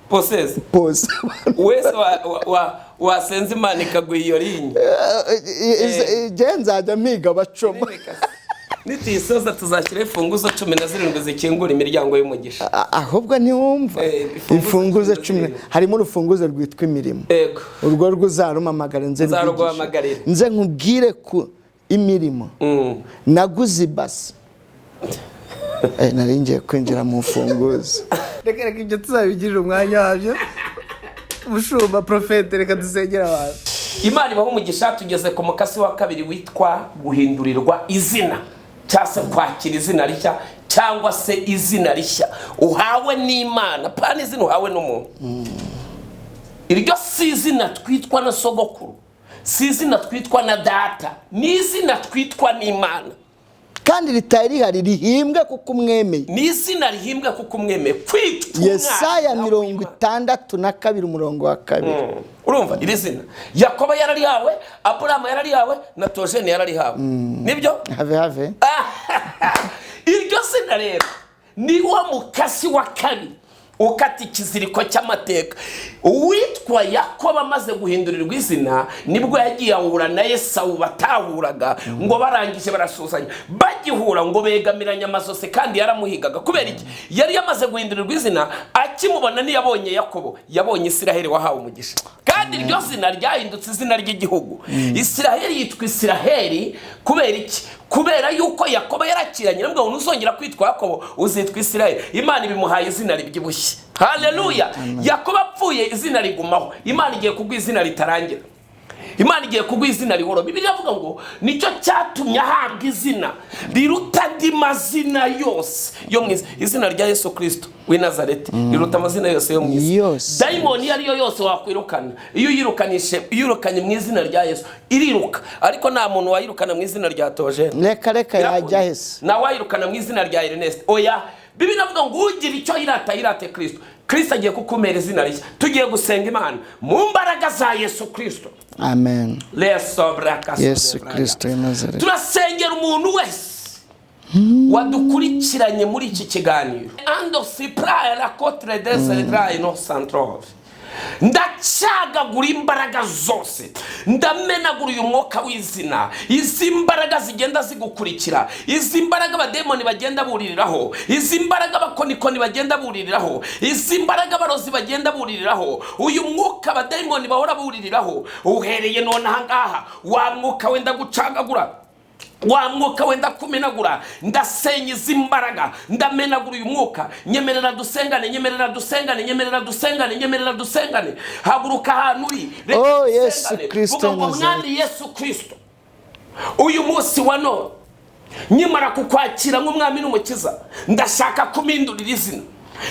Poseze. Pose. Wese wasenze Imana ikaguha iyo rinye. Njye nzajya mpiga abacoma. Nituyisoza tuzashyiraho imfunguzo 17 zikingura imiryango y'umugisha. Ahubwo ntiwumva. Imfunguzo imfunguzo 17. 10 harimo urufunguzo rwitwa imirimo. Urwo rwo uzarumamagara nze nkwigishe. Nzaruguhamagarira. Nze nkubwire ku imirimo. Naguze ibase. Nari ngiye kwinjira mu mfunguzo. Reka reka, ibyo tuzabigirira umwanya wabyo. Mushumba, porofete, reka dusengere abantu. Imana ibaho umugisha. Tugeze ku mukasi wa kabiri witwa guhindurirwa izina, cyangwa se kwakira izina rishya, cyangwa se izina rishya uhawe n'Imana, pana izina uhawe n'umuntu. Iryo si izina twitwa na sogokuru, si izina twitwa na data, ni izina twitwa n'Imana. Kandi ritari rihari, rihimbwe kuko umwemeye. Ni izina rihimbwe kuko umwemeye, kwitwa umwana Yesaya w'Imana. 62, umurongo wa 2. Urumva iri zina Yakobo yararihawe, Aburahamu yararihawe, na Tojene yararihawe, nibyo? Have have. Iryo zina rero ni wo mukasi wa kabiri ukata ikiziriko cy'amateka. Uwitwa Yakobo amaze guhindurirwa izina, nibwo yagiye ahura na Esawu batahuraga. Ngo barangije barasuhuzanya, bagihura ngo begamiranye amazosi, kandi yaramuhigaga. Kubera iki? Yari yamaze guhindurirwa izina. Akimubona ntiyabonye Yakobo, yabonye Isiraheli wahawe umugisha. Kandi iryo zina ryahindutse izina ry'igihugu. Isiraheli yitwa Isiraheli kubera iki? Kubera yuko Yakobo yarakiranye nabwo ngo ntuzongera kwitwa Yakobo, uzitwa Isiraheli. Imana ibimuhaye izina ribyibushye. Haleluya! Yakobo apfuye, izina rigumaho. Imana igiye kuguha izina ritarangira, Imana igiye kuguha izina rihoro. Bibiliya iravuga ngo nicyo cyatumye ahabwa izina riruta andi mazina yose yo mu isi. Izina rya Yesu Kirisito w'i Nazareti riruta amazina yose yo mu isi. Yose. Dayimoni iyo ari yo yose wakwirukana, iyo uyirukanishe, iyo uyirukanye mu izina rya Yesu iriruka, ariko nta muntu wayirukana mu izina rya Tojene. Reka reka, yajya hese? Nawe wayirukana mu izina rya Ernest? Oya. Bibiliya iravuga ngo ugira icyo yirata yirate Kirisito. Kirisito agiye kukumera izina rishya. Tugiye gusenga Imana mu mbaraga za Yesu Kirisito. Amen. Yesu Yesu Kirisito w'i Nazareti. Turasengera umuntu wese wadukurikiranye muri iki kiganiro. Ando sipra la cotre des no santrove. Ndacagagura imbaraga zose, ndamenagura uyu mwuka w'izina, izi mbaraga zigenda zigukurikira, izi mbaraga abademoni bagenda buririraho, izi mbaraga abakonikoni bagenda buririraho, izi mbaraga abarozi bagenda buririraho, uyu mwuka abademoni bahora buririraho. Uhereye none aha ngaha, wa mwuka wenda gucagagura, wa mwuka wenda kumenagura, ndasenya izi mbaraga, ndamenagura uyu mwuka. Nyemerera dusengane, nyemerera dusengane, nyemerera dusengane, nyemerera dusengane. Haguruka ahantu uri. Reka Oh, dusengane. Yesu Kristo Vuga ngo Nazareti. Mwami Yesu Kristo, uyu munsi wa none nkimara kukwakira nk'umwami n'umukiza, ndashaka kumindurira izina.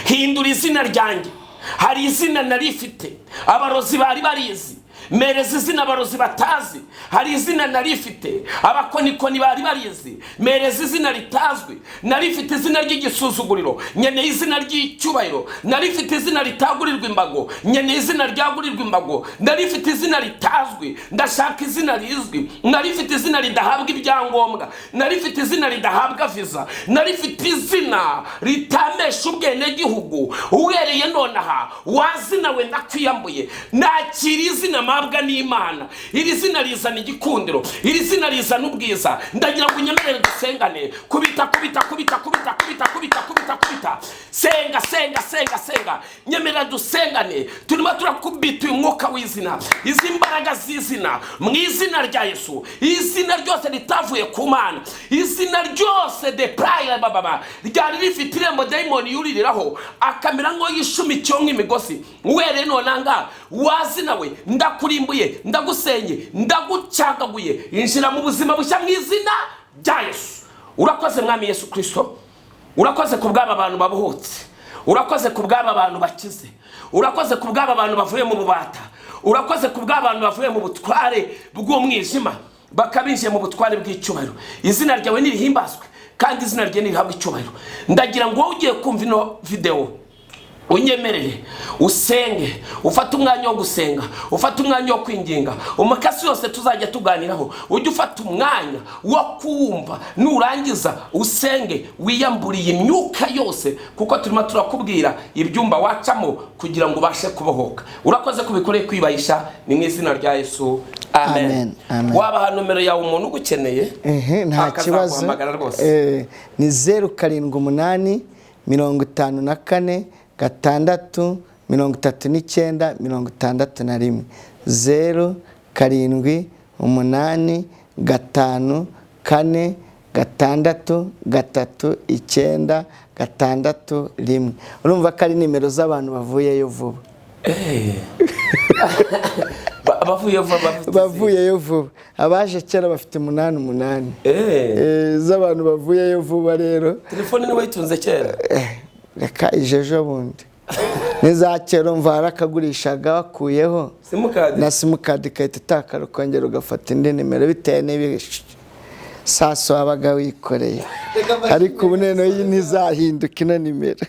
Hindura izina ryanjye. Hari izina narifite abarozi bari barizi, mereza izina abarozi batazi. Hari izina narifite abakonikoni bari barizi, mereza izina ritazwi. Narifite izina ry'igisuzuguriro, nkeneye izina ry'icyubahiro. Narifite izina ritagurirwa imbago, nkeneye izina ryagurirwa imbago. Narifite izina ritazwi, ndashaka izina rizwi. Narifite izina ridahabwa ibyangombwa, narifite izina ridahabwa viza, narifite izina ritamesha ubwenegihugu. Uhereye nonaha wazina we ndakwiyambuye, nakira izina mpabwa n'Imana. Iri zina rizana igikundiro, iri zina rizana ubwiza. Ndagira ngo unyemerere dusengane. Kubita, kubita, kubita, kubita, kubita, kubita, kubita, kubita. Senga, senga, senga, senga. Nyemerera dusengane. Turimo turakubita uyu mwuka w'izina, izi mbaraga z'izina, mu izina rya Yesu. Izina ryose ritavuye ku Mana, izina ryose de praya bababa ryari rifite irembo dayimoni yuririraho akamera nk'uwo yishumikiyeho nk'imigozi. Uhereye nonanga wazina we ndakurimbuye, ndagusenye, ndagucagaguye. Injira mu buzima bushya mu izina rya Yesu. Urakoze Mwami Yesu Kristo, urakoze ku bw'aba bantu babohotse, urakoze ku bw'aba bantu bakize, urakoze ku bw'aba bantu bavuye mu bubata, urakoze ku bw'abantu bavuye mu butware bw'umwijima bakabinjiye mu butware bw'icyubahiro. Izina ryawe nirihimbazwe kandi izina rye nirihabwe icyubahiro. Ndagira ngo wowe ugiye kumva ino videwo unyemerere usenge, ufate umwanya wo gusenga, ufate umwanya wo kwinginga. Umukasi yose tuzajya tuganiraho ujye ufata umwanya wo kumva, nurangiza usenge wiyamburiye imyuka yose, kuko turimo turakubwira ibyumba wacamo kugira ngo ubashe kubohoka. Urakoze kubikoreye kwibayisha, ni mu izina rya Yesu, amen. Amen, amen. Wabaha nomero yawe umuntu ugukeneye? Ehe, nta kibazo. Akazaguhamagara rwose. Ni 078 54 6 39 61. 0 7 8 5 4 6 3 9 6 1. Urumva ko ari nimero z'abantu bavuyeyo vuba. Bavuye vuba, bafite Bavuyeyo vuba. Abaje kera bafite 8 8. Z'abantu bavuyeyo vuba rero. Telefone niwe wayitunze kera? Reka ijejo bundi n'iza kera umva warakagurishaga wakuyeho Simukadi na simukadi igahita itakara, ukongera ugafata indi nimero bitewe n'ibisasu wabaga wikoreye. Reka mbashimire. Ariko ubu noneho iyi ntizahinduka ino nimero.